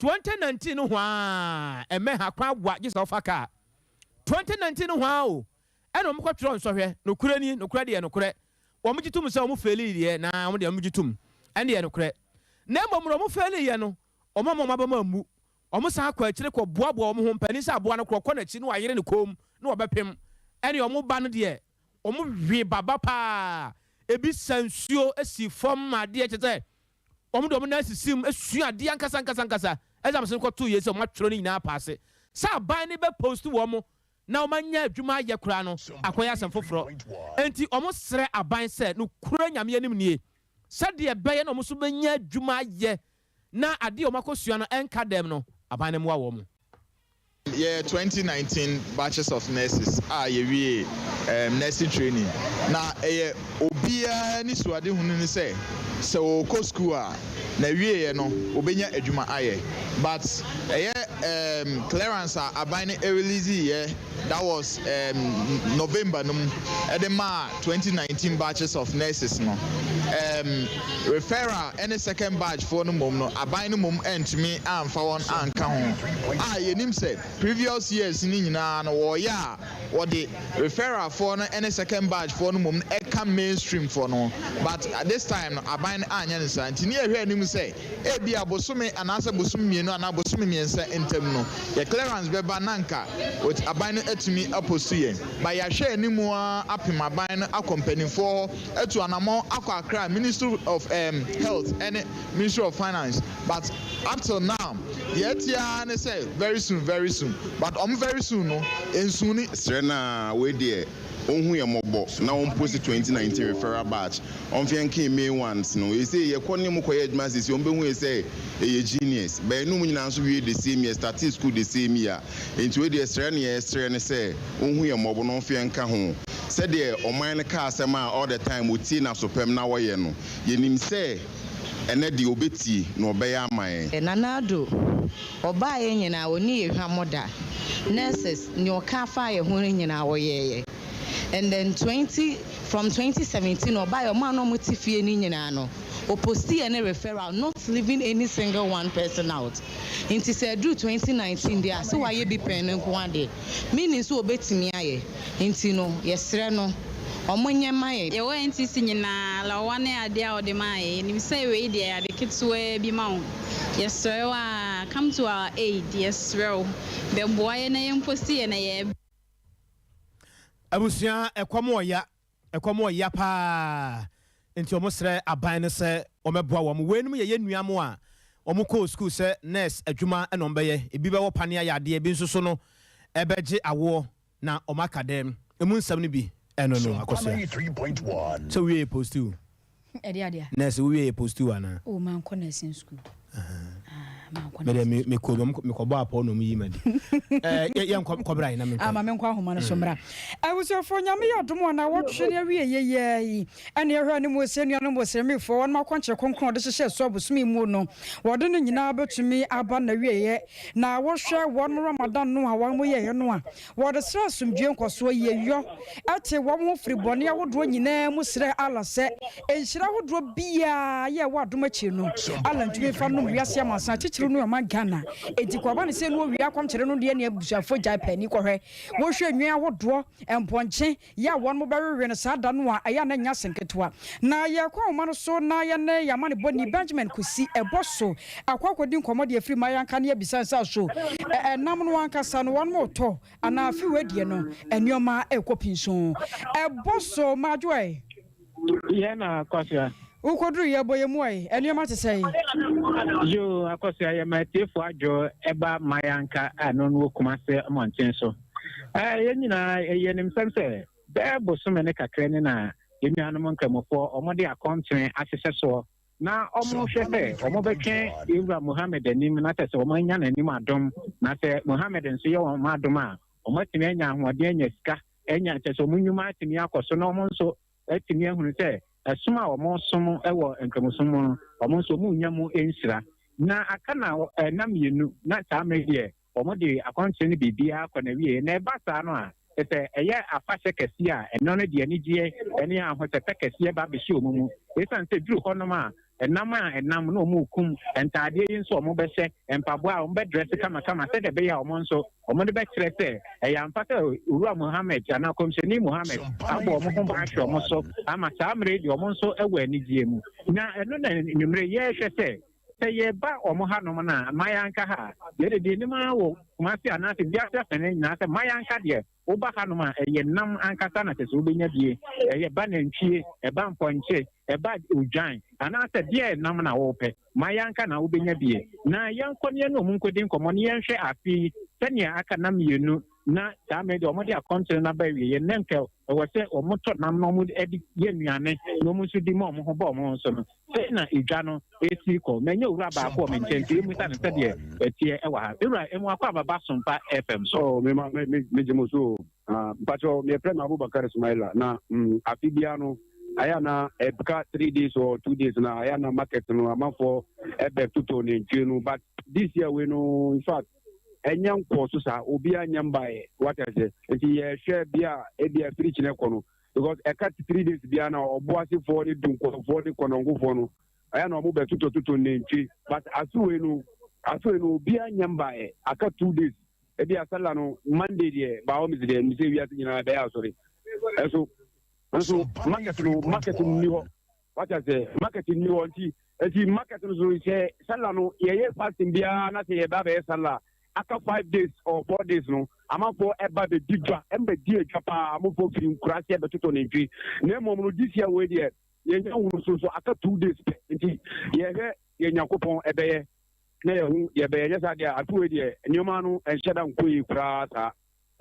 2019 no hwaa, ɛmmɛn ha, kwan wa, gye sɛ wofa kaa. 2019 no hwaa o, ɛna wɔkɔtwerɛ nsɔhwɛ. Nokorɛ ni, nokorɛ deɛ nokorɛ, wɔgye tom sɛ wɔn feelii deɛ, na wɔn deɛ wɔgye tom, ɛno deɛ nokorɛ. Na mmom no, wɔn feeliiɛ no, wɔn amma wɔn abam ammu. Wɔsan kɔ akyire kɔ boaboa wɔn ho, mpanin sɛ aboa no korɔ kɔ n'akyi na wɔayere ne kɔn mu na wɔbɛpem. Ɛne wɔn ba no deɛ, wɔn we baba paa, ebi sa nsuo si fam ma adeɛ kyerɛ sɛ wɔn de wɔn nan sisi mu sua adeɛ ankasa ankasa ankasa. Exams no kɔtoo yie sɛ wɔn atwerɛ ne nyinaa paase. Sɛ aban no bɛ post wɔn na wɔn anya adwuma ayɛ koraa no akɔyɛ asɛm foforɔ. Enti wɔn srɛ aban sɛ nokorɛ Nyame anim nie, sɛdeɛ ɛbɛyɛ na wɔn nso bɛnya adwuma ayɛ na adeɛ a wɔakɔsua no ɛnka dɛm no, aban no mmoa wɔn. Yɛyɛ 2019 batches of nurses a yɛwiee um nursing training. Na ɛyɛ obiara anisoadehunu ne sɛ, sɛ ɔrekɔ sukuu a, n'awieeɛ no ɔbɛnya adwuma ayɛ. But ɛyɛ um clearance a aban no release-iiɛ, that was um November no mu, de maa 2019 batches of nurses no, um referral ne second batch foɔ no mmom no, aban no mmom antumi amfa wɔn anka ho. A yɛnim sɛ previous years no nyinaa no wɔreyɛ a wɔde referral foɔ no ne second batch foɔ no mmom no ka mainstream foɔ no ho, but this time no aban no anyɛ no saa. Nti ne yɛhwɛ anim sɛ ebia bosome anaasɛ bosome mmienu anaa bosome mmiɛnsa ntam no yɛ clearance bɛba na anka aban no atumi apostu yɛn. But yɛahwɛ anim ara apem aban no akɔ mpanimfoɔ hɔ atu anamɔn akɔ Accra Ministry of um Health ne Ministry of Finance but up till now deɛ ɛte ara ne sɛ very soon very soon but ɔmo very soon no ɛnsuuni. Srɛ no aa wei deɛ ɔnhu yɛn mmɔbɔ na ɔmposti 2019 referral batch ɔmfa yɛn nka yɛn main ones no seesei yɛkɔ ne ɔmo kɔyɛ adwuma seesei ɔmo bɛhu yɛn sɛ yɛyɛ genius but yɛne ɔmo nyinaa nso wie the same year startee school the same year Enti wei deɛ srɛ ne yɛsrɛ ne sɛ ɔnhu yɛn mmɔbɔ na ɔmfa yɛn nka ho. Sɛdeɛ ɔman no ka asɛm a all the time ɔtie no asopɛm na ɔyɛ no, yɛnim sɛ ɛnnɛ deɛ ɔbɛtie na ɔbɛyɛ ama yɛn. Nana Addo, ɔbaeɛ nyinaa ɔnni yɛ hwammɔ da. Nurses, nea ɔka faa yɛ ho no nyinaa ɔyɛeɛ. And then 20, from 2017 ɔbaeɛ, ɔmo a na ɔmo te fie no nyinaa no, Ɔposti yɛ ne referral not leaving any single one person out. Nti sɛ ɛduru 2019 deɛ a, sɛ wayɛ bi pɛn no nko ara deɛ, meaning sɛ ɔbɛtumi ayɛ. Nti no, yɛsrɛ no, ɔmo nyɛ mma yɛn. Yɛwɔ NTC nyinaa, lawa ne adeɛ a wɔde maa yɛn. Yɛnim sɛ wei deɛ ɛyɛ ade ketewaa bi ma wo. Yɛsrɛ wo ara, come to our aid, yɛsrɛ wo, bɛboa yɛn na yɛmposti yɛn na yɛbrɛ. Abusua ɛkɔm ɔya ɛkɔm ɔya paa nti ɔmo srɛ aban no sɛ ɔmɛboa wɔn. Weinom yɛ yɛn nua mo a ɔmo kɔɔ sukuu sɛ nurse adwuma na ɔmo bɛyɛ. Ebi bɛwɔ pane ayɛ adeɛ ebi nso so no ɛbɛgye awoɔ na ɔmo aka dɛm. Emu nsɛm no bi ɛno no Akosua. Sɛ wowie yɛ post o. Ɛde adeɛ a. Nurse wowie yɛ post o anaa? Oh mankɔ nursing school. Ah, mankɔ Mede nursing me me kɔ bi mekɔ bɔ apɔ na ɔmo yi ma di. Ɛɛ yɛ yɛnkɔ kɔ bra yi na menkɔ. Ah ma menkɔ ahoma no so mmra. Abusuafoɔ Nyame yɛ adom a naawɔtwe no awieɛ yi yi ɛne ɛhwɛ anim wɔ sɛ anuanom Bosremifoɔ wɔnom akwankyerɛ kronkron a wɔde hyehyɛɛ so abosome yi mu no wɔde no nyinaa bɛtumi aba nawieɛ na wohwɛ wɔnom Ramadan no a wɔnom yɛeɛ no a Wɔde srɛ asomdwoeɛ nkɔsoɔ, yieyɔ, tee wɔn ho firi bɔne ahodoɔ nyinaa mu srɛɛ Allah sɛ, nhyira ahodoɔ biara yɛ ɛwɔ adom akyiri no, Allah ntumi mfa nnom wiase amansan titiriw ne ɔman Ghana. Enti kɔba no sɛ no owia akɔmkyere no deɛ ne abusuafoɔ gyae paani kɔhwɛ. Wohwɛ nnwan ahodoɔ, mpɔnkye, yɛ a wɔnom bɛwewe no saa da no a, ɛyɛ a na ɛnyɛ ase nketewa. Na yɛrekɔ ahoma no so na yɛne yɛn amanebɔni Benjamin Kwesi ɛbɔ so akɔ akɔdi nkɔmmɔ de afiri Mayanka ne abisa nsa so ɛnam no ankasa no wɔnom retɔ anaa afe wei deɛ no nneɛma rekɔ pinso. Ɛbɔ so Madwoɛ. Yɛn na Akosua. Wokoduru yɛ bɔ yɛ mu ɛ, nneɛma te sɛn? Yoo, Akosua, yɛma atiefo adwo ɛba Mayanka a ɛno no wɔ Kumase mmɔnten so. Ɛɛ, yɛn nyinaa yɛnim sɛm sɛ bɛyɛ bosome ne kakra ni na yɛn nuanom Nkramofoɔ wɔde akɔmkyene ahyehyɛ soɔ na wɔhwɛ sɛ wɔbɛtwe yɛn wura Muhammad anim na kyɛ sɛ wɔanya n'anim adom, na sɛ Muhammad nso yɛ wɔn adom a, wɔatumi anya ahoɔden anya sika anya kyɛ sɛ wɔn nnwuma atumi akɔ so na wɔn nso atumi ahunu sɛ ɛsom a wɔsom wɔ Nkramosom mu no, wɔn nso wɔnya mu nhyira. Na aka na nna mmienu na saa mmerɛ deɛ Wɔde akwankyerɛ ne biribiara kɔ n'awieeɛ, na ɛba saa no a, kyerɛ sɛ ɛyɛ afahyɛ kɛseɛ a ɛno no de anigyeɛ ne ahosɛpɛ kɛseɛ ba bɛhyɛ wɔn mu. Esiane sɛ ɛduru hɔnom a, ɛnam a ɛnam na wɔrekum, ntaadeɛ yi nso a wɔbɛhyɛ, mpaboa a wɔbɛdrɛse kamakama sɛdeɛ ɛbɛyɛ a wɔn nso wɔde bɛkyerɛ sɛ ɛyɛ ampa sɛ Owura Muhammad anaa Kɔmhyɛni Muhammad abɔ wɔn ho ban ahwɛ wɔn so ama saa mmerɛ yi deɛ wɔn nso wɔ anigyeɛ mu. Na ɛno na anwummerɛ yi yɛrehwɛ sɛ Sɛ yɛba wɔn hanom no a, Mayanka ha a, yɛde deɛ yɛnim ara wɔ Kumasi anaasɛ wiase afanan nyinaa sɛ Mayanka deɛ, woba hanom a, ɛyɛ nam ankasa na kyerɛ sɛ wobɛnya bie. Ɛyɛ ba nantwie, ɛba mpɔnkye, ɛba odwan, anaasɛ deɛ nam na wopɛ, Mayanka na wobɛnya bie. Na yɛnkɔ na yɛne wɔn nkɔdi nkɔmmɔ na yɛnhwɛ afe yi sɛdeɛ aka nam mmienu na saa mmerɛ deɛ wɔde akɔmkyere no aba awieɛ na nka ɛwɔ sɛ wɔtɔ nam na wɔde yɛ nnuane na wɔn nso di ma wɔn ho bɔ wɔn ho so no, sɛn na edwa no resi kɔ? Manya owura baako wɔ me nkyɛn nti yɛmmisa no sɛdeɛ ɛteɛ wɔ ha. Me wura, emu akɔ aba ba Sompa FM so. Oh, me ma me me megye mo so o. Ah, mpakyɛw meyɛfrɛ me Abubakar Sumaila na mm, afe biara no ayɛ a na ɛka 3 days or 2 days na ayɛ a na market no amanfoɔ ɛbɛ totɔ nantwie no, but this year wei no, in fact, ɛnyɛ nkɔɔ so saa, obiara nyɛ mbaeɛ, wate aseɛ? Nti yɛhwɛ bi a ebi a firi kyinɛ kɔ no, because ɛka 3 days biara na ɔboasefoɔ ne dunkɔfoɔ ne kɔnɔnkofoɔ no ɛyɛ na ɔmo bɛ totɔtotɔ nantwie, but afe wei no, afe wei no obiara nyɛ mbaeɛ. Aka 2 days, ebi asala no Monday deɛ, by all means deɛ mesɛ wiase nyinaa ɛbɛyɛ asɔre, ɛso nso market no, market no nni hɔ, wate aseɛ? Market nni hɔ, nti market no so sɛ sala no yɛyɛ fasting biara na sɛ yɛba bɛyɛ sala aka 5 days or 4 days no, amanfoɔ ɛba bɛdi dwa, ɛmbɛdi adwa paa, amanfoɔ firi nkuraase ɛbɛtotɔ nantwi. Na mmom no this year wei deɛ, yɛnya hunu so aka 2 days pɛ, nti yɛhwɛ yɛ Nyankopɔn ɛbɛyɛ na yɛhu yɛbɛyɛ. Nyɛ saa deɛ, afe wei deɛ nneɛma no ɛnhyɛ da nkɔ yi koraa saa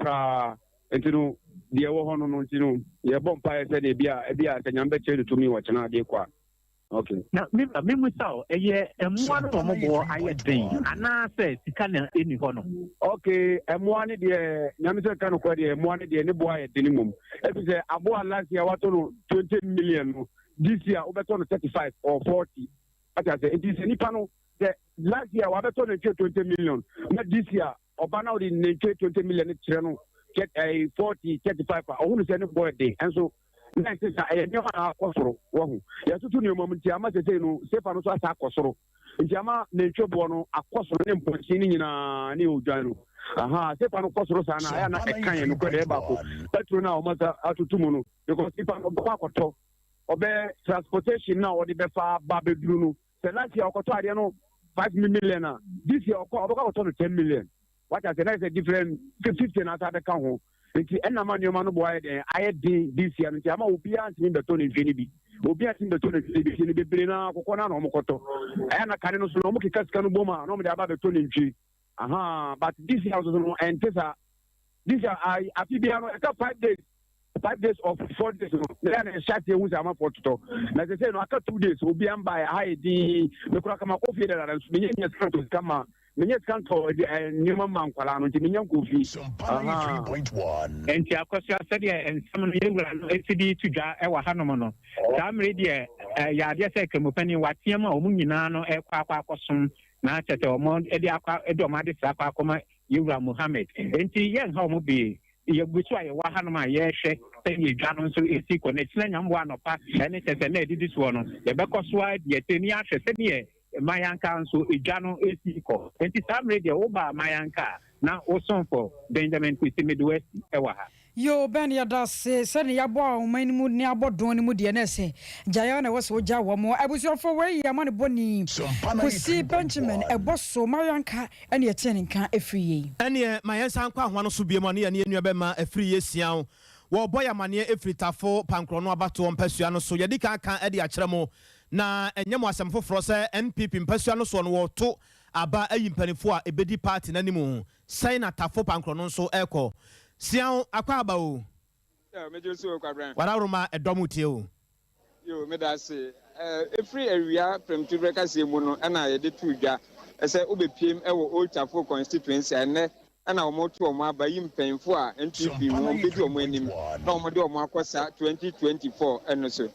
koraa, nti no deɛ ɛwɔ hɔ no, nti no yɛbɔ mpaeɛ sɛ deɛ ebi a ebi a sɛ Nyame bɛkyerɛ no tumi wɔ kyena adeɛ kɔ a, okay. Na me wura, memmisa wo, ɛyɛ mmoa no na wɔn boɔ ayɛ den anaasɛ sika na ɛnni hɔ no? Okay, mmoa no deɛ, Nyame sɛ ka nokorɛ deɛ, mmoa no deɛ ne boɔ ayɛ den mmom, ɛfiri sɛ aboa last year watɔ no 20 million no, this year wobɛtɔ no 35 or 40, ate asɛ? Nti sɛ nipa no sɛ last year wabɛtɔ nantwie 20 million na this year ɔba na wode nantwie 20 million no kyerɛ no 40, 35 a, ɔhunu sɛ ne boɔ yɛ den. Ɛnso Na ɛnte saa, ɛyɛ nneɛma na akɔ soro. Wahu? Yɛatoto nneɛma mu nti ama seesei no sefa no nso asan akɔ soro. Nti ama nantwie boɔ no akɔ soro ne mpɔnkye no nyinaa ne odwan no. Aha, sefa no kɔ soro saa no a, ɛyɛ a na ɛka yɛn nokorɛ deɛ ɛyɛ baako. Petrol no a wɔasa atoto mu no, because nipa no ɔbɛkɔ akɔtɔ, ɔbɛ transportation no a ɔde bɛfa aba abɛduru no, sɛ last year ɔkɔtɔ adeɛ no 5 million a, this year ɔkɔ ɔbɛkɔ akɔtɔ no 10 million. Wate aseɛ? Na ayɛ sɛ different 50 na asa abɛka ho. Nti ɛna ama nneɛma no bo ayɛ dɛn? Ayɛ den this year no nti ama obiara ntumi mbɛtɔ nantwie no bi. Obiara ntumi mbɛtɔ nantwie no bi nti no bebree no ara kɔkɔɔ no ara na wɔkɔtɔ. Ɛyɛ na kane no so no wɔkeka sika no bom a na wɔde aba abɛtɔ nantwie. Ahaa but this year nso so no ɛnte saa. This year afe biara no ɛka 5 days, 5 days or 4 days no na yɛ na ɛhyɛ aseɛ hu sɛ amanfoɔ totɔ. Na sɛ sɛ no aka 2 days obiara mbaeɛ, aha yɛ din. Mekora kama kɔ fie dada nso menyɛ nya sika ntɔ sika ma menyɛ sika ntɔ nneɛma ma nkwalaa no nti menya nkɔ fie. Aha. Nti Akɔsoa, sɛdeɛ nsɛm no yɛwura no esi de to dwa wɔ hanom no, saa mmere deɛ ɛyɛ adeɛ sɛ Kramopanin wateam a wɔn nyinaa no ɛkɔ akɔ akɔsom na kyerɛ sɛ wɔn de akɔ de wɔn adesra akɔ akɔma yɛwura Muhammed. Nti yɛnha wɔn bee. Yɛgu so a yɛwɔ hanom a yɛrehwɛ sɛdeɛ dwa no nso esi kɔ. Na kyina Nyamboa anɔpa ɛne kyerɛ sɛ na ɛdidi soɔ no, yɛbɛkɔ so ara di akyire ne yɛahwɛ sɛdeɛ Mayanka nso edwa no esi kɔ. Nti saa mmere deɛ woba Mayanka a, na wosomfo Benjamin Kwesi Midwest ɛwɔ ha. Yoo Ben yɛda ase sɛdeɛ yɛabɔ ɔman no mu ne abɔ dɔn no mu deɛ na ɛsɛ gyae ara na ɛwɔ sɛ wogya wɔn. Abusuafoɔ wei yɛ amanebɔni Kwesi Benjamin ɛbɔ so Mayanka ɛne ɛtee ne nka ɛfiri yei. Ɛneɛ ma yɛnsan nkɔ ahoa no so biom ɔne yɛne yɛn nua bɛma afiri yɛ siaw wɔrebɔ yɛn amaneɛ ɛfiri Tafo Pankorɔ no abatoɔ mpasua no so. Yɛadi kan aka de akyerɛ mo na ɛnyɛ mo asɛm foforɔ sɛ NPP mpasua no soɔ no wɔreto aba ayi mpanifoɔ a ɛbɛdi party no anim. Sɛn na Tafo Pankorɔ no nso ɛrekɔ? Siaw akɔ aba o. Yeah, megye so o, Kwabena. Waraworoma ɛdɔm tie o. Yo, meda ase. Ɛfiri awia prɛmtoberɛ kaseɛ mu no ɛna yɛde too dwa sɛ wobɛpiem wɔ Old Tafo constituency a ɛnnɛ ɛna wɔreto wɔn aba yi mpanyinfoɔ a NPP mu wɔn bɛdi wɔn anim na wɔde wɔn akɔ saa 2024 ɛno so.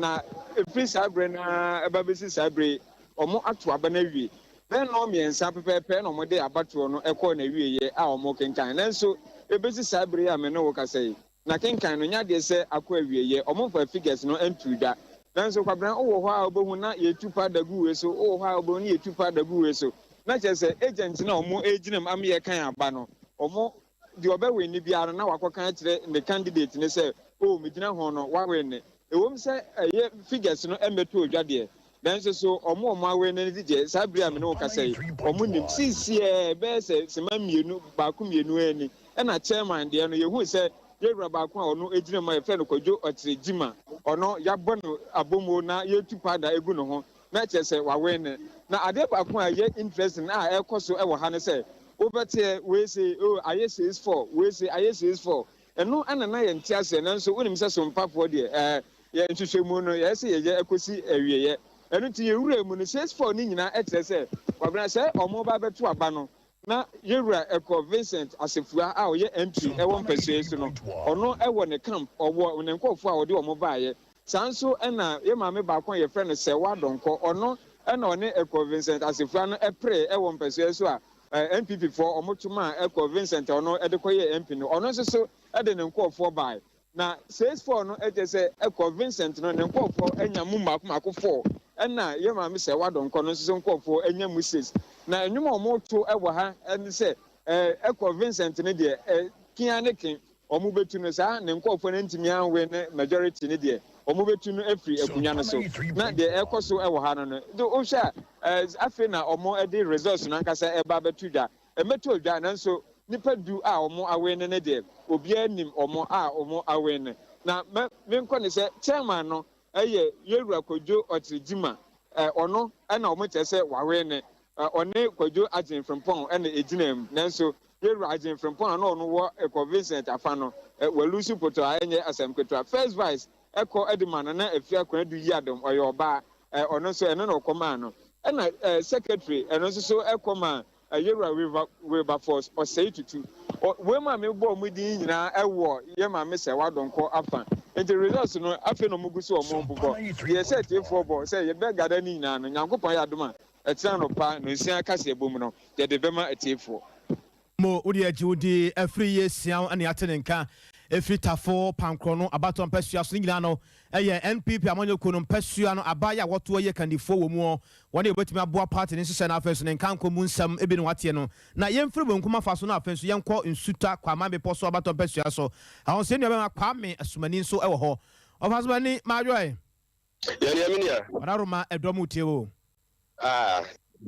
Na ɛfiri saa berɛ no ara ɛba bɛsi saa berɛ yi wɔn ato aba no awie. Bɛyɛ nnɔn mmiɛnsa pɛpɛɛpɛ na wɔde abatoɔ no ɛkɔɔ n'awieeɛ a wɔrekenkan. Nanso ɛbɛsi saa berɛ yi a me ne wo kasa yi, na kenkan no nyɛ adeɛ sɛ akɔ awieeɛ, wɔmfa figures no ntoo dwa. Nanso Kwabena, wowɔ hɔ a wobɛhu na yɛtu powder gu wei so, wowɔ hɔ a wobɛhu na yɛtu powder gu wei so. Na kyerɛ sɛ agent no a wɔgyina mu ama yɛkan aba no, wɔn deɛ ɔbɛwin biara no na wakɔka akyerɛ ne candidate no sɛ, oh, megyina ho no, wawin. Ɛwom sɛ ɛyɛ figures no mmɛtoo dwa deɛ, nanso so wɔn a wɔn awin no deɛ, saa bere a me ne wo kasa yi, wɔn nim. Seesei bɛyɛ sɛ sema mmienu, baako mmienu ani, ɛna chairman deɛ no, yɛhu sɛ yɛwura baako a ɔno gyina mu a yɛfrɛ no Kwadwo Ɔkyere Gyima, ɔno yɛabɔ no abomu na yɛtu powder egu ne ho na kyerɛ sɛ wawin ne. Na adeɛ baako a ɛyɛ interesting a ɛrekɔ so wɔ ha ne sɛ, wobɛteɛ wei se oh ayɛ 6-4, wei se ayɛ 6-4. Ɛno ɛna na yɛnte aseɛ, nanso wonim sɛ sompafoɔ deɛ ɛɛ yɛ nhwehwɛmu no yɛyɛ sɛ yɛyɛ ɛkɔsi awieɛ. Ɛno nti yɛwura mu no 6-4 no nyinaa ɛkyerɛ sɛ Kwabena sɛ ɔmo ba bɛto aba no na yɛwura ɛkɔ Vincent Asefua a ɔyɛ MP ɛwɔ mpɛsua yi so no, ɔno ɛwɔ ne camp, ɔwɔ ne nkurɔfoɔ a ɔde ɔmo baeɛ. Saa nso ɛna yɛ maame baako a yɛfrɛ no Sɛwa Dɔnkɔ, ɔno ɛna ɔne ɛkɔ Vincent Asefua no ɛpere ɛwɔ mpɛsua yi so a NPP foɔ ɔmo to maa ɛkɔ Vincent a ɔno ɛde kɔyɛɛ MP no, ɔno nso so ɛde ne nkurɔfoɔ baeɛ. Na 6-4 no ɛkyerɛ sɛ ɛkɔ Vincent no ne nkurɔfoɔ anya mu mmaako mmaako 4, ɛna yɛ maame Sɛwa Dɔnkɔ no nso so nkurɔfoɔ anya mu 6. Na nnwom a ɔmo to ɛwɔ ha ɛne sɛ ɛkɔ Vincent no deɛ kia ne ke ɔmo bɛtu no saa ne nkurɔfoɔ no ntumi anwe ne majority no deɛ ɔmo bɛtu no afiri akonnwa no so. Na deɛ ɛkɔ so ɛwɔ ha no, de wohwɛ a afei na ɔmo de results no ankasa ɛba abɛto dwa. Ɛmɛto dwa, nanso nipa 10 a ɔmo awe no ne deɛ obiara nim ɔmo a ɔmo awe no. Na mɛ menkɔ ne sɛ chairman no ɛyɛ yɛwura Kwadwo Ɔkyere Gyima, ɔno ɛna ɔmo kyerɛ sɛ wawe ne. Ɔne Kwadwo Agyen Frimpong ɛna egyina mu, nanso yɛwura Agyen Frimpong a na ɔno wɔ ɛkɔ Vincent afa no walusu poto a ɛnyɛ asɛm ketewa. First vice ɛkɔ ɛde ma no na Afia Konadu Yiadom, ɔyɛ ɔbaa, ɔno nso ɛno na ɔkɔ maa no. Ɛna secretary ɛno nso so ɛkɔ maa yɛwura Wilberforce Ɔsɛe Tutu. Wei mu a mebɔ ɔmo din nyinaa ɛwɔ yɛ maame sɛ wadɔnkɔ afa. Nti results no afei na ɔmo gu so ɔmo bobɔ deɛ sɛ tiefoɔ bɔ sɛ yɛbɛ gada ne nyinaa no, Nyankopɔn yɛ adom a ɛtena no pa no nsia kaseɛ bom no yɛde bɛma atiefoɔ. Mo wode agye wo di afiri yie siaw ne ate ne nka. ɛfiri Tafo Pankorɔ no abatoɔ mpasua so. Ne nyinaa no ɛyɛ NPP amanyɔkuo no mpasua no aba yɛ a wɔtoɔ yɛ kandifoɔ wɔ muɔ. Wɔn a wɔbɛtumi aboa party no nhyehyɛ no, afei nso ne nkanko mu nsɛm ebi ne wateɛ no. Na yɛmfiri benkum afa so no, afei nso yɛnkɔ Nsuta Kwaman Bepɔ so abatoɔ mpasua so. Ɛhɔ nso yɛn nua bɛma Kwame Asumani nso wɔ hɔ. Ɔfa Asumani, maadwoɛ. Yɛnea me nua. Ɔdaroma ɛdɔm tie o. Ah,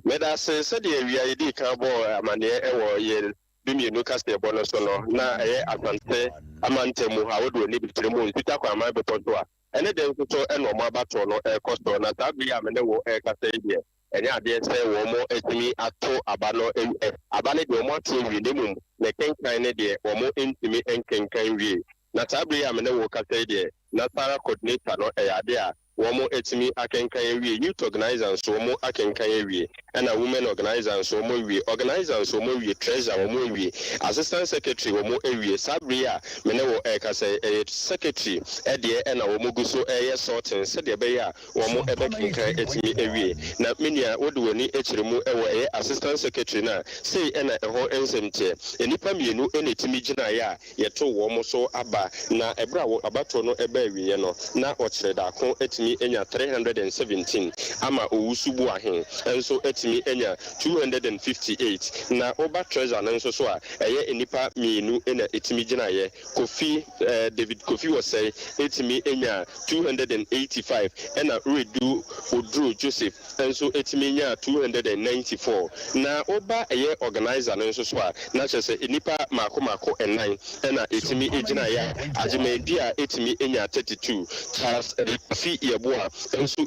meda ase. Sɛdeɛ awia yɛdii kan bɔɔ amanneɛ wɔ yɛn 12 kaseɛbɔ no so no, na ɛyɛ Asante amantam ahodoɔ ne bitire mu Nsuta Kwaman Bepɔ so a ɛne de nso so ɛna ɔmo abatoɔ no ɛrekɔ so. Na saa bere yi a me ne wo ɛrekasa yi deɛ, ɛnyɛ adeɛ sɛ wɔn atumi ato aba no. Aba no deɛ, wɔn ato awie, na mmom ne kenkan ne deɛ, wɔn ntumi nkenkan wie. Na saa bere yi a me ne wo kasa yi deɛ, Nasara coordinator no, ɛyɛ adeɛ a wɔn atumi akenkan awie. Youth organizer nso, wɔn akenkan awie, ɛna women organizer nso wɔn awie, organizer nso wɔn awie, treasurer wɔn awie, assistant secretary wɔn awie. Saa bere yi a me ne wo ɛrekasa yi, ɛyɛ secretary ɛdeɛ ɛna wɔn gu so ɛyɛ sorting sɛdeɛ ɛbɛyɛ a wɔn ɛbɛkenkan atumi awie. Na me nua, wode w'ani akyerɛ mu ɛwɔ ɛyɛ assistant secretary no a, sei ɛna ɛhɔ nsɛm teɛ. Nnipa mmienu ɛna ɛtumi gyinaeɛ a yɛto wɔn so aba. Na ɛberɛ a abatoɔ no ɛbaa awieɛ no, na ɔkyerɛ daako atumi anya 317, ama Owusu Boahen nso atumi anya 258. Na woba treasurer no nso so a, ɛyɛ nnipa mmienu na ɛtumi gyinaeɛ. Kofi David Kofi Wɔsɛe ɛtumi anya 285, ɛna Redu Oduro Joseph nso ɛtumi nya 294. Na woba ɛyɛ organizer no nso so a, na kyerɛ sɛ nnipa mako mako ɛnan ɛna ɛtumi gyinaeɛ a Agyeman a ɛtumi nya 32, Charles Kofi Yɛboa nso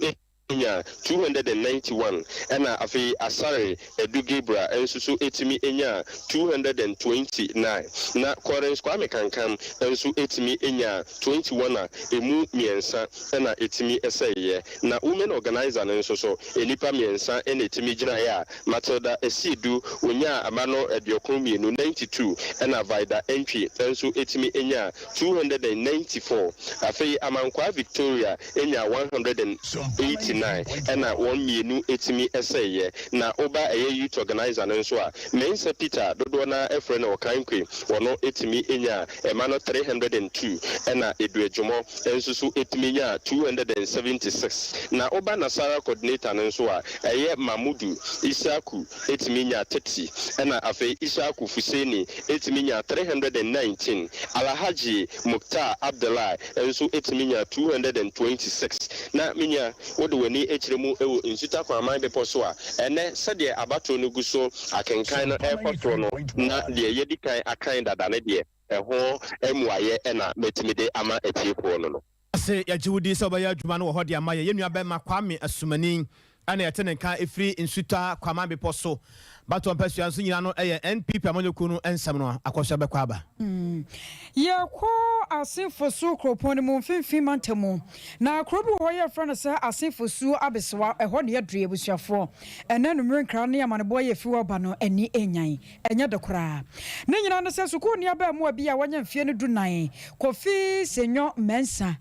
nya 291, ɛna afei Asare Edu Gabriel nso so ɛtumi nya 229, na Collins Kwame Kankam nso ɛtumi nya 21 a emu mmiɛnsa ɛna ɛtumi ɛsɛeɛ. Na women organizer no nso so, nnipa mmiɛnsa ɛna ɛtumi gyinaeɛ a Matilda Esiedu onyaa ama no 92, 92, ɛna Vida Entry nso ɛtumi nya 294. Afei Amankwaa Victoria nya 189, ɛna wɔn mmienu ɛtumi ɛsɛeɛ. Na woba ɛyɛ youth organizer no nso a, Mensa Peter, dodoɔ no ɛfrɛ no Ɔkankwe, wɔno ɛtumi nya ɛma no 302, ɛna Edu Adwumɔ nso so ɛtumi nya 276. Na woba Nasara coordinator no nso a, ɛyɛ Mamudu Isaku ɛtumi nya 30, ɛna afei Isaku Fuseni ɛtumi nya 319, Alhaji Mukhtar Abdullahi nso ɛtumi nya 226. Na menya wode w'ani akyerɛ mu ɛwɔ Nsuta Kwaman Bepɔ so a, ɛnɛ sɛdeɛ abatoɔ no gu so akenkan no ɛrekɔ soɔ no, na deɛ yɛdi kan akan dada ne deɛ ɛho mmuayɛ ɛna mɛtumi de ama atiefoɔ no. Ase yɛgye wo di sɛ wobɛyɛ adwuma no wɔ hɔ de ama yɛ. Yɛn nua bɛma Kwame Asumani ɛna yɛte ne nka ɛfiri Nsuta Kwaman Bepɔ so batoɔ mpasua nso nyinaa no, ɛyɛ NPP amanyɔkuo no nsɛm no akɔso bɛkɔ aba. Yɛkɔ Asenfo so kuropɔn no mu, Mfimfini mantam. Na kuro bi wɔ hɔ yɛfrɛ no sɛ Asenfo Suo Abesewa. Ɛhɔ ne yɛduru, abusuafoɔ. Ɛnɛ numere nkra ne amaneboɔ yɛ fi hɔ ba no ani nyan. Ɛnyɛ de koraa. Ne nyinaa ne sɛ sukuuni abaamuwa bi a wanya mfeɛ no 14, Kofi Senyo Mensah,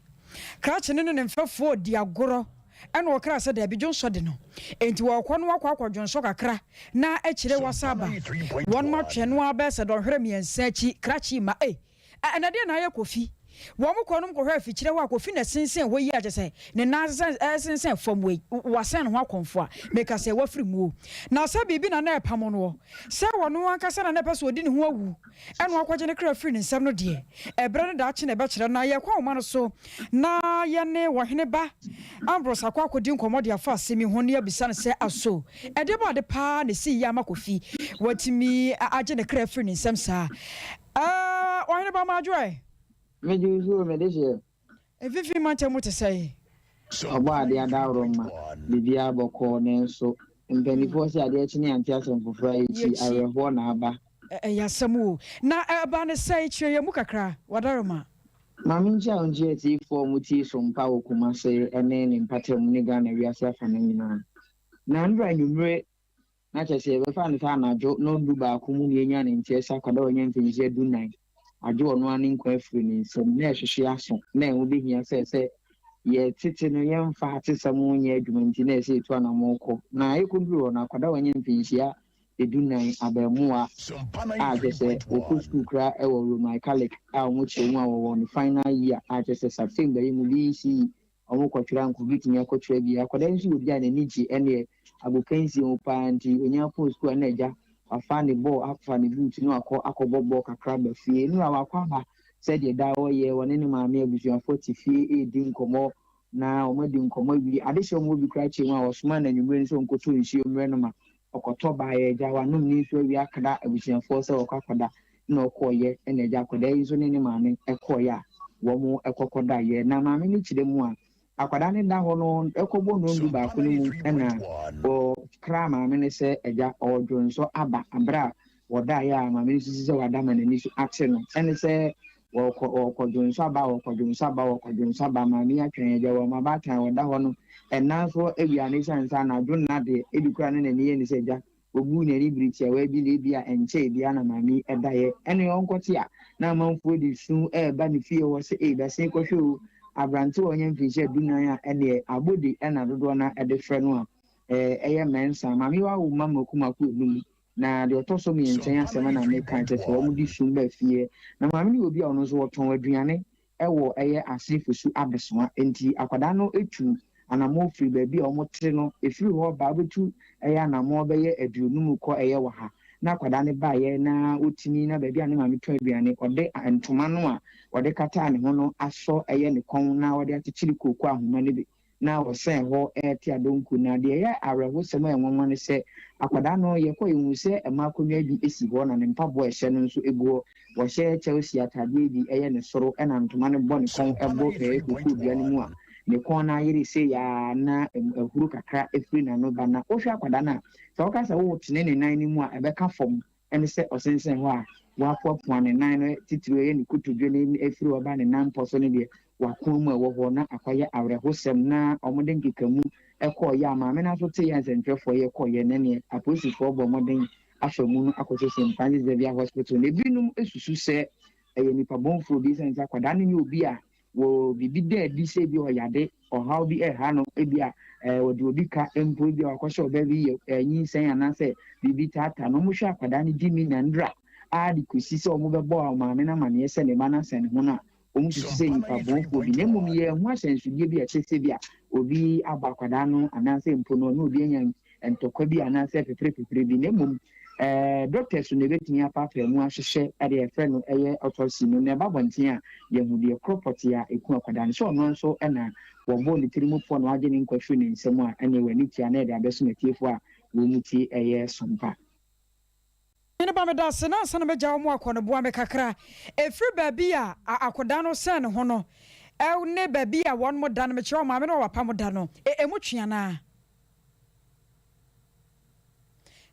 krakye ne ne ne mfɛfoɔ di agorɔ ɛna ɔkra sɛ daabi, dwonsɔ de no, enti wɔkɔ no akɔ akɔdwonsɔ kakra na akyire wasa aba. Wɔn atwɛn no abɛɛ sɛ dɔnhwere 3 akyi, krakye ma e ɛna deɛ na ayɛ Kofi. Wɔn kɔ nom kɔhwɛ afikyerɛ hɔ a, Kofi na sensɛn hɔ yi a kyɛ sɛ ne nan sensɛn fam. Wei wasɛn ne ho akɔmfo a meka sɛ wafiri muo na sɛ biribi na na ɛpam noɔ sɛ wɔno ankasa na na ɛpɛ sɛ ɔdi ne ho awu ɛna wakɔgye ne kra firi ne nsɛm no deɛ, ɛberɛ no daakye na ɛbɛkyerɛ. Na yɛkɔ ahoma no so na yɛne wɔhene ba Ambrose akɔ akɔdi nkɔmmɔ de afa asɛm yi ho ne abisa no sɛ aso ɛde ba ade paa na ɛsi yi ama Kofi watumi agye ne kra firi ne nsɛm saa. Ɔhene ba, maadwoɛ. Megye wo so, mede hyɛ. Mfimfini mantam mu te sɛ? Ɔbɔ adeɛ adaworo ma biribiara bɔkɔɔ, nanso mpanimfoɔ sɛ adeɛ kye ne ante asɛm foforɔ a yɛkyi awerɛhoɔ na aba. Ɛyɛ asɛm o. Na ɛba ne sɛ kyerɛ yɛn mu kakra, wadaroma. Maame, nkyia a nkyia atiefoɔ a wɔtie so mpa wɔ Kumase ne ne mpatamu ne Ghana wiase afa no nyinaa. Na ndra anwummere, na kyerɛ sɛ yɛbɛfa no sɛ anadwo nnɔndu baako mu na yɛnya ne nteɛ sɛ akwadaa a ɔnya mfinhyia 14 agye ɔno ara ne nkwa afiri ne nsam. Na ɛhwehwe aso na ɛho bɛhia sɛ yɛtete no, yɛmfa atesɛm nyɛ adwuma, nti na ɛsɛ yɛtu anammɔn kɔ na yɛkɔduru hɔ no, akwadaa a ɔnya mfinhyia 14 abarimaa a kyerɛ sɛ ɔkɔ sukuu koraa wɔ Roman Catholic a wɔkyerɛ mu a wɔwɔ ne final year a kyerɛ sɛ September yi mu BECE wɔkɔtwerɛ a nka ɔbɛtumi akɔtwerɛ bi. Akwadaa yi nso yɛ obi a n'ani gye ɛneɛ agokansie ho paa nti ɔnya kɔɔ sukuu a na agya wafa ne bɔɔl afa ne boot na wakɔ akɔbɔ bɔɔl kakra aba fie. Nnora wakɔ aba sɛdeɛ daa ɔyɛ, ɔne ne maame abusuafoɔ te fie redi nkɔmmɔ na wɔadi nkɔmmɔ awie. Adehyeɛ wɔn mu bi koraa kyerɛ mu a wɔsomaa no anwummere no sɛ ɔnkɔtɔ nsuo mmrɛ no ma ɔkɔtɔ baeɛ. Agya wanom ne nsuo awie akra abusuafoɔ sɛ wɔkɔ akɔda na ɔkɔeɛ na agya akwadaa yi nso ne ne maame kɔeɛ a wɔn kɔ kɔdaeɛ. Na maame no kyerɛ mu a akwadaa no da hɔ no ɛkɔbɔ nnɔndu baako no mu na ɔkraa maame no sɛ agya ɔredwonsɔ aba berɛ a wɔdaeɛ a maame no susu sɛ wada ma n'ani so ate no ɛne sɛ Wɔkɔ wɔkɔdwonsɔ aba wɔkɔdwonsɔ aba wɔkɔdwonsɔ aba maame yi atwɛn agya wɔ ma baatan a wɔda hɔ no ɛnan so awia no esiane sɛ anadwo nna deɛ ebi koraa na n'ani yɛ ne sɛ agya obuu n'ani bere tiawa bi na ebi a ɛnkyɛe biara na maame yi daeɛ ɛne ɔnkɔte a na amanfoɔ de su reba ne fie hɔ sɛ ei bɛsen kɔhwɛ o aberantewa a ɔnya mfinhyia dunan a ɛneɛ abode na dodoɔ no ara de frɛ no a ɛyɛ mɛnsa maame yi wawo mma mako mako enum Na deɛ ɔtɔ so mmiɛnsa yi asɛm na meka kyerɛ sɛ wɔn de sum ba fie. Na maame no yɛ obi a ɔno nso ɔtɔn aduane wɔ ɛyɛ Ase Fosu Abesoa. Nti akwadaa no tu anamɔ firi baabi a wɔn te no, ɛfiri hɔ ba wobɛtu ɛyɛ anamɔ bɛyɛ aduonum kɔ ɛyɛ waha. Na akwadaa no baeɛ na ɔtumi na baabi a ne maame tɔn aduane ɔde ntoma no a ɔde kataa ne ho no asɔ ɛyɛ ne kɔn na ɔde akyekyere kooko ahoma no bi. na ɔsɛn hɔ rete adonko. Na deɛ ɛyɛ awerɛhosɛm a ɛyɛ nwanwa ne sɛ, akwadaa no, yɛkɔeɛ yɛhuu sɛ mmaa akonnwa bi si hɔ na ne mpaboa a ɛhyɛ no nso gu hɔ. Wahyɛ Chelsea ataadeɛ bi ɛyɛ ne soro ɛna ntoma no bɔ ne kɔn bɔ ɛyɛ kokoo dua no mu a ne kɔn no ayere sei ara na ahuro kakra firi n'ano ba. Na wohwɛ akwadaa no a, sɛ woka sɛ woretene ne nan no mu a, ɛbɛka fam. ne sɛ ɔsensɛn hɔ a wapoapoa ne nan no titiriw ɛyɛ ne kotodwe no afiri hɔ ba ne nan mpɔ so no deɛ, wakoa mu a ɛwɔ hɔ na akɔyɛ awerɛhosɛm na wɔde nkekamu kɔeɛ a maame no nso teeɛ a nsɛntwerɛfoɔ yɛ kɔeɛ no neɛ apolisifoɔ bɔ mmɔden afa mu no akɔhyɛ St. Francis Xavier Hospital na ebinom susu sɛ ɛyɛ nipa bɔnfoɔ bi ɛsiane sɛ akwadaa no nyɛ obi a Wɔ biribi da adi sɛ ebia ɔyade, ɔhaw bi reha no, ebia ɔde obi ka mpo, ebia wakɔhyɛ ɔbaa bi yɛ nyinsɛn anaasɛ biribi taataa no. Wɔhwɛ akwadaa no di ne nnanura ara de kosi sɛ wɔbɛbɔ ɔmaame no amanneɛ sɛ ne ba no asɛn ne ho no a, wɔsusu sɛ nnipa bɔnefoɔ bi. Na mmom yɛanhu ahyɛnsodeɛ bi a ɛkyerɛ sɛ ebia obi abɔ akwadaa no anaasɛ mpo no ɔne obi anya ntɔkwa bi anaasɛ peperepepere bi, na mmom doctors na ebetumi apaapae mu ahwehwɛ deɛ yɛfrɛ no ɛyɛ autopsy no, na ɛba abɔnten a yɛahu deɛ korɔ pɔtee a eku akwadaa no. Sɛ ɔno nso na wɔbɔɔ ne tiri mu pɔ na wagye ne nkwa firi ne nsam a, ɛnneɛ w'ani tua na yɛde abɛsom atiefoɔ a wɔn tie ɛyɛ sompa. Hene ba meda ase na ansa na mɛgya wo mo akɔ no boa me kakra ɛfiri baabi a akodaa no sɛn ne ho no ne baabi a wɔn mo da no mekyerɛ wo maame ne wɔ papa mo da no ɛmu twe anaa.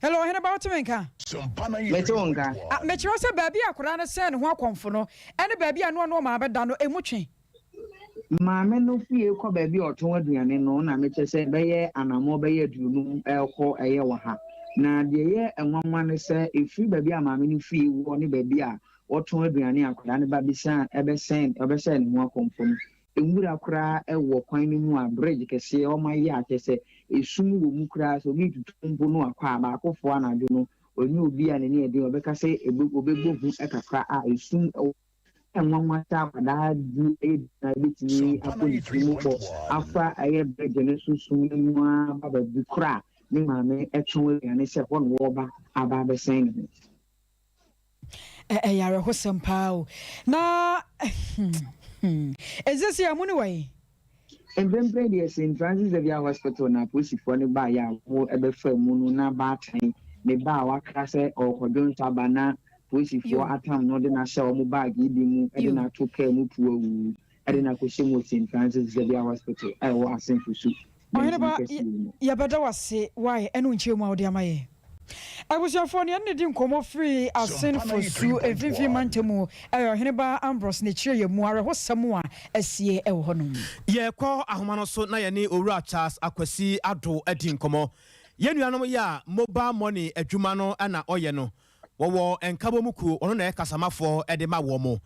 Hello, ɔhene ba wote me nka? Mete wo nka. Ah, mekyerɛ sɛ baabi a akwadaa no sɛn ne ho akɔmfo no ne baabi a ne ɔne ɔmaame da no, emu twe. Maame no fie kɔ baabi a ɔtɔn aduane no na mekyerɛ sɛ bɛyɛ anammɔn bɛyɛ 50 rekɔ ɛyɛ wɔ ha. Na deɛ ɛyɛ nwanwa ne sɛ ɛfiri baabi a maame no fie wɔ ne baabi a ɔtɔn aduane a akwadaa no ba bɛsiane ɛbɛsɛn ɔbɛsɛn ne ho akɔmfo no, Nwura koraa wɔ kwan no mu a bridge kɛseɛ wɔn ayɛ a kyerɛ sɛ esum wɔ mu koraa sɛ obi retutu mpo no akɔ a baakofoɔ anadwo no ɔnyɛ obi a n'ani yɛ den ɔbɛka sɛ ebe ɔbɛbɔ hu kakra a esum wɔ Ɛyɛ nwanwa sɛ akwadaa du ɛyɛ du na ebetumi akɔ ne tiri mu kɔ afa ɛyɛ bridge no so sum no mu ara ba baabi koraa a ne maame tɔn aduane sɛ hɔ na ɔreba aba abɛsɛn ne ho. Ɛyɛ awerɛhosɛm paa o. Na ɛnsɛ sɛ amu no wɔ he? Mprempren deɛ St. Francis Xavier Hospital na apolisifoɔ no baeɛ a wɔbɛfaa mu no na baatan ne ba a wakra sɛ ɔrekɔdwonsɔ aba na polisifoɔ atam no de no ahyɛ wɔn bag yi bi mu de no ato kaa mu puawuu de no akɔhyɛ mu wɔ St. Francis Xavier Hospital a ɛwɔ Asen Fosu Ɔhene mansini ba, kɛseɛ mu. yɛbɛda wo ase wai ɛne wo nkyerɛmu a wode ama yɛn. Abusuafoɔ, nea ɛne no di nkɔmmɔ firi Asen Fosu mfimfini mantam mu yɛ Ɔhene ba Ambrose ne kyerɛ yɛn mu awerɛhosɛm a asie wɔ hɔnom. Yɛrekɔ ahoma no so na yɛne Owura Charles Akwasi Addo adi nkɔmmɔ. Yɛn nuanom yi a mobile money adwuma no na ɔyɛ no, wɔwɔ nkabom kuo, ɔno na ɛyɛ kasamafoɔ de ma wɔn.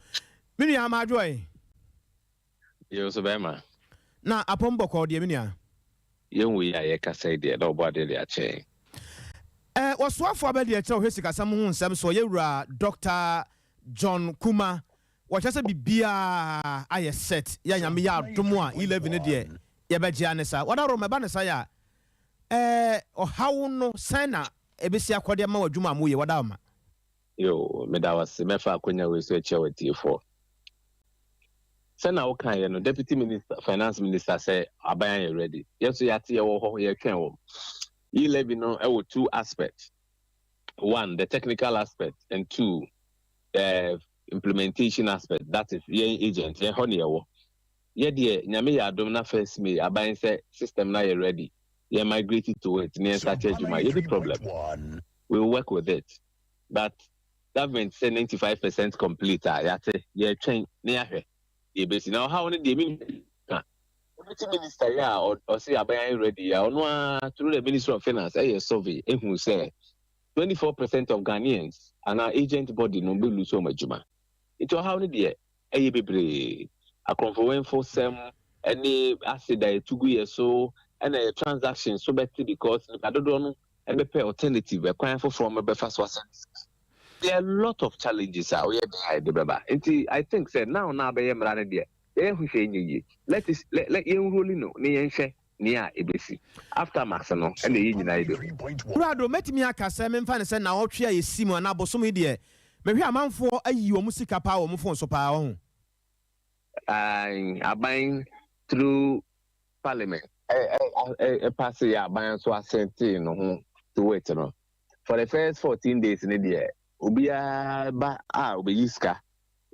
Me nua Madwoe. Yo so bɛɛma. Na apɔm bɔkɔɔ deɛ me nua. Yɛn wei a yɛkasa yi deɛ na ɔbɔ adeɛ de akyɛ yɛn. Wɔsoafoɔ abadiakyire a ɔhwɛ sikasɛm ho nsɛm soɔ, Yɛwura Dɔkta John Kumah, wɔkyerɛ sɛ biribiara ayɛ set, yɛ a Nyame yɛ adom a E-levy no deɛ yɛbɛgye ane saa. Wadaworo ma ɛba no saa yɛ a, eh, ɔhaw no sɛn na ɛbɛsi akɔ de ama w'adwuma a moyɛ? Wadawoma. Yoo, meda wo ase. Mɛfa akwanya wei so akyia w'atiefoɔ. Sɛnea wokaeɛ no, Deputy Minister, Finance Minister sɛ aban ayɛ ready. Yɛn nso yɛate, yɛwɔ hɔ, yɛretwɛn wɔn. E-levy no wɔ two aspects. One, the technical aspect, and two, the implementation aspect. That is, yɛn agent, yɛn hɔ ne yɛwɔ. Yɛ deɛ, Nyame yɛ adom na first May, aban sɛ system no ayɛ ready, yɛn migrate to it, ne yɛn start adwuma. Yɛnni problem. We will work with it. But government sɛ 95% complete a, yɛate, yɛretwɛn na yɛahwɛ deɛ ɛbɛsi. Na ɔhaw no deɛ, menni ka. Deputy minister yi a ɔse aban ayɛ ready yi a, ɔno ara through the Ministry of Finance ɛyɛ survey ehu sɛ 24% of Ghanaians anaa agent body no bɛ lose wɔn adwuma. Nti ɔhaw no deɛ ɛyɛ bebree. Akorɔmfo-wɛnfo sɛm ɛne acid a yɛtu gu yɛ so ɛna yɛ transaction so bɛte because nipa dodoɔ no ɛbɛpɛ alternative ɛkwan foforɔ wɔn bɛfa so asɛn sika. There are a lot of challenges a woyɛ den a ɛde bɛba. Nti I think sɛ now na abɛyɛ mmara no deɛ Yɛyɛ ho hwɛ nyɛ yie. Let is let let yɛn roli no ne yɛn hwɛ nea ebesi. Aftermath no ɛna yɛn nyinaa yɛbɛhu. Prado, mɛtumi aka sɛ memfa no sɛ naawɔtwe a yɛsi mu anaa bosome yi deɛ, mehwɛ amanfoɔ ayi wɔn sika paa wɔ wɔn phone so paa, wahu. Ae, aban through parliament ɛ ɛ ɛ ɛpaase yɛ aban nso asɛntee no ho to it no, for the first 14 days no deɛ, obiara ba a obeyi sika.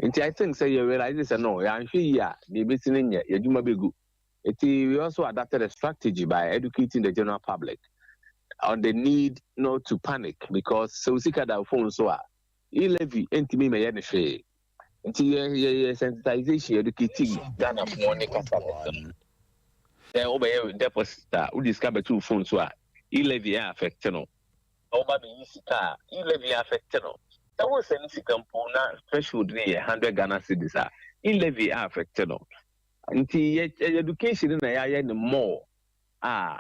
Nti I think sɛ yɛ realise sɛ no yɛanhwɛ yie a deɛ ebesi no nyɛ, yɛn adwuma bɛgu. Nti we also adapted a strategy by educating the general public on the need not to panic because sɛ wo sika da wo phone so a, e-levy ntumi mmɛyɛ no hwee. Nti yɛ yɛ yɛ sensitization educate Ghanafoɔ ne customers no. Sɛ wobɛyɛ deposit a, wode sika bɛto wo phone so a, e-levy affect no. na wɔba bɛyi sika a, e-levy affect no. Sɛ wo sɛne sika mpo na threshold no yɛ hundred Ghana cedis a, e-levy affect no. Nti yɛ education no na yɛayɛ no more a,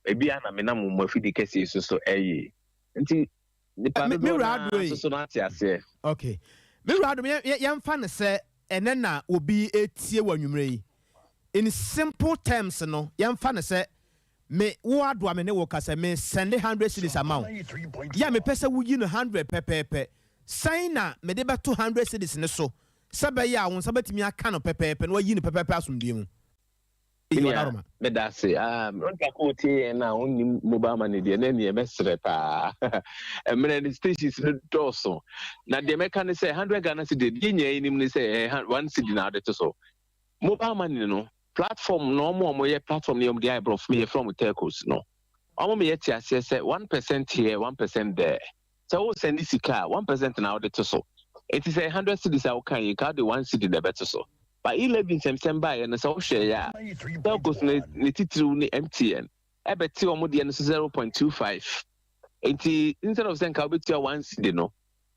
ebi a na menam mo afidi kɛseɛ so so ɛye. Nti nipa dodoɔ no ara nso so no ate aseɛ. Okay. Me wura Adom, yɛmfa no sɛ ɛnɛ na obi retie wɔ anwummerɛ yi. In simple terms no, yɛmfa no sɛ Me, wo adoa me ne wo ka sɛ me sɛnde hundred cedis ama wo, yɛ a mepɛ sɛ woyi no hundred pɛpɛɛpɛ. Sɛn na mede bɛto hundred cedis no so sɛ ɛbɛyɛ a wo nsa bɛtumi aka no pɛpɛɛpɛ na woayi no pɛpɛɛpɛ asomdwoeɛ mu? Eyi Menua, ɔdaroma. meda ase. Ah, onipa ko otie yɛn na onnim mobile money deɛ, na ɛneɛ mɛsrɛ paa. Mmerɛ no stations no dɔɔso. Na deɛ mɛka ne sɛ, hundred Ghana cedi, deɛ nyinaa yɛnim ne sɛ, ɛyɛ one cedi na wode to so. Mobile money no, Platform no ɔmo a ɔmo yɛ platform no yɛ ɔmo de ayɛ brɔfo me yɛfrɛ ɔmo telcos no ɔmo me yɛ te aseɛ sɛ 1% here 1% there sɛ wo sɛnde sika a 1% na wode to so enti sɛ 100 cedis a woka yi nka wode 1 cedi na ɛbɛto so but e-levy nsɛmsɛm baeɛ no sɛ wohwɛ yɛ a telcos no ne titiriw ne MTN ɛbɛte ɔmo deɛ no so 0.25 enti instead of sɛ nka wobɛtua 1 cedi no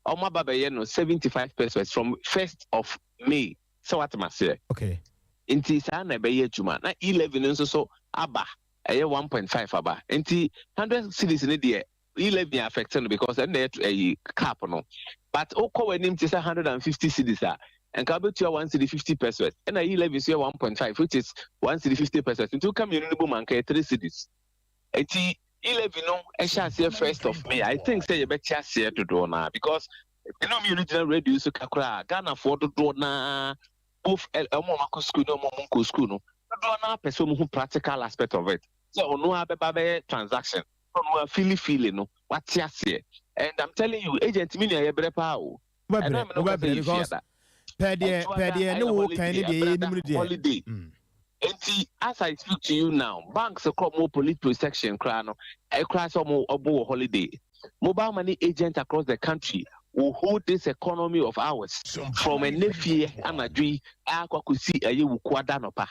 ɔmo aba bɛyɛ no 75 pesewas from 1st of May Sɛ woate m'aseɛ? Okay. Nti saa na ɛbɛyɛ adwuma. Na E-levy no nso so aba, ɛyɛ 1.5 aba. Nti 100 cedis no deɛ, E-levy affect no because ɛno na ɛyɛ ɛyi cap no. But wokɔ w'anim te sɛ 150 cedis a, nka wobɛtua 1 cedi 50 pesewas. Ɛna E-levy nso yɛ 1.5 which is 1 cedi 50 pesewas. Nti woka mmienu no bom a, nka ɛyɛ 3 cedis. Nti E-levy no ɛhyɛ aseɛ first of May. I think sɛ yɛbɛte aseɛ dodoɔ no ara because Me ne mmienu gyina radio so ka koraa Ghanafoɔ dodoɔ naa both ɛ wɔn a wɔakɔ school ne wɔn a wɔnkɔ school no dodoɔ naa pɛ sɛ wɔn hu practical aspect of it sɛ ɔno ara bɛba bɛyɛ transaction na ɔno ara feeli feeli no wate aseɛ and I'm telling you agent me nua yɛbrɛ paa o Wobɛbrɛ ɛna me ne wo ka sɛ wobɛbrɛ yɛ because fiada pɛ deɛ pɛ Ɛtoada deɛ ne ɛyɛ wo kan holiday ne deɛ ɛbrada yɛnim no deɛ holiday mm. Enti as I speak to you now, banks koraa ɔmo wɔ police protection koraa no, ɛkoraa sɛ ɔmo ɔbo wɔ holiday. Mobile money agent across the country will hold this economy of ours from ɛnɛ fie anadwo yi akɔ akɔsi ɛyɛ Wukuada anɔpa.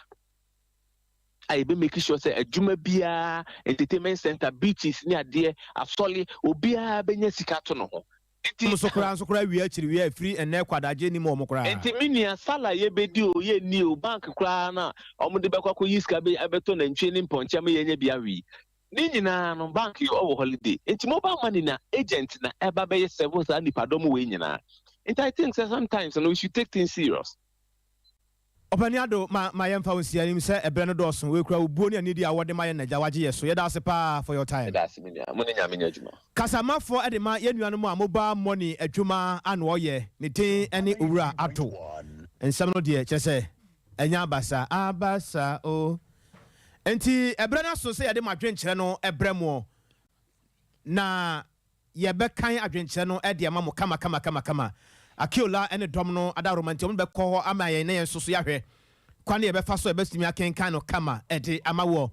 A yɛbɛ make sure sɛ adwuma biara, entertainment center, beaches ne adeɛ, asɔle, obiara bɛnya sika ato ne ho. Enti. Nso koraa nso koraa wia akyiri wia ɛfiri ɛnnɛ kɔ adagye nnim wɔn koraa. Enti me nua Salah yɛ bɛdi o yɛ nni o bank koraa no a wɔn de bɛkɔ akɔ yi sika bɛ abɛtɔ nantwie ne mpɔnkye ama yɛanya bi awe yi. Ne nyinaa no bank yɛ ɔwɔ holiday nti mobile money na agent na ɛba bɛyɛ serve saa nipadɔm wei nyinaa. Nti I think sɛ sometimes no we should take things serious. Ɔpanin Addo, ma ma yɛmfa wo nsi anim sɛ ɛberɛ no dɔɔso. Wei kura wo buo ne anidie a wɔ de ma yɛn Agya wagye yɛ so. Yɛda ase paa for your time. Meda ase me nua. Mo ne Nyame nyɛ adwuma. Kasamafoɔ de ma yɛn nuanom a mobile money adwuma ano ɔyɛ, ne din ne Owura Addo. Nsɛm no deɛ kyerɛ sɛ ɛnyɛ abasa abasa o. Enti ɛberɛ no aso sɛ yɛde mo adwenkyerɛ no brɛ moɔ na yɛbɛkan adwenkyerɛ no de ama mo kama kama kama kama. Akiola ne dɔm no adaworoma nti wɔn bɛkɔ hɔ ama yɛn na yɛn nso so yɛahwɛ kwan a yɛbɛfa so a yɛbɛtumi akenkan no kama de ama woɔ.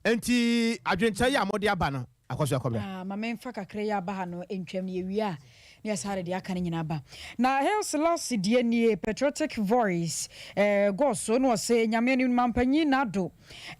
Enti adwenkyerɛ yi a mode aba no, akɔ so akɔ bra. Ah, ma memfa kakra yi a aba ha no ntwam na yɛwie a na yɛsan de deɛ aka no nyinaa aba. Na Haile Selassie deɛ nie, Patriotic Voice, eh, gɔɔ so na ɔse, Nyame anim no mampanyin Nado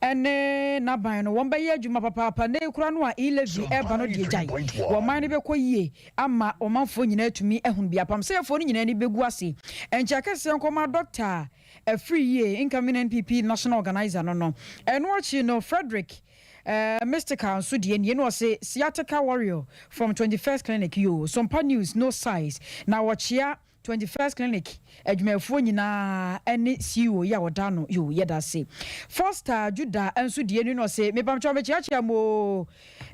ne n'aban no wɔn bɛyɛ adwuma papaapa, nnɛ yi koraa no a E-levy ɛreba no deɛ gyae, wɔn man no bɛkɔ yie ama ɔmanfoɔ nyinaa atumi ahunu bi apam sɛeɛfoɔ no nyinaa ani bɛgu ase. Nkyɛ akɛseɛ nkɔma Dɔkta Afiri yie, incoming NPP National Organiser no no. Ɛno akyi no Frederick eh, Mystical nso deɛ nie na ɔse Sciatica Warrior from 21st Clinic yoo, Sompa News no size na ɔkyea 21st Clinic adwumayɛfoɔ nyinaa ɛne CEO yi a ɔda ano yoo, yɛda ase. Foster Judah nso deɛ nie na ɔse mepamkyɛw mekyeakyea mo oo,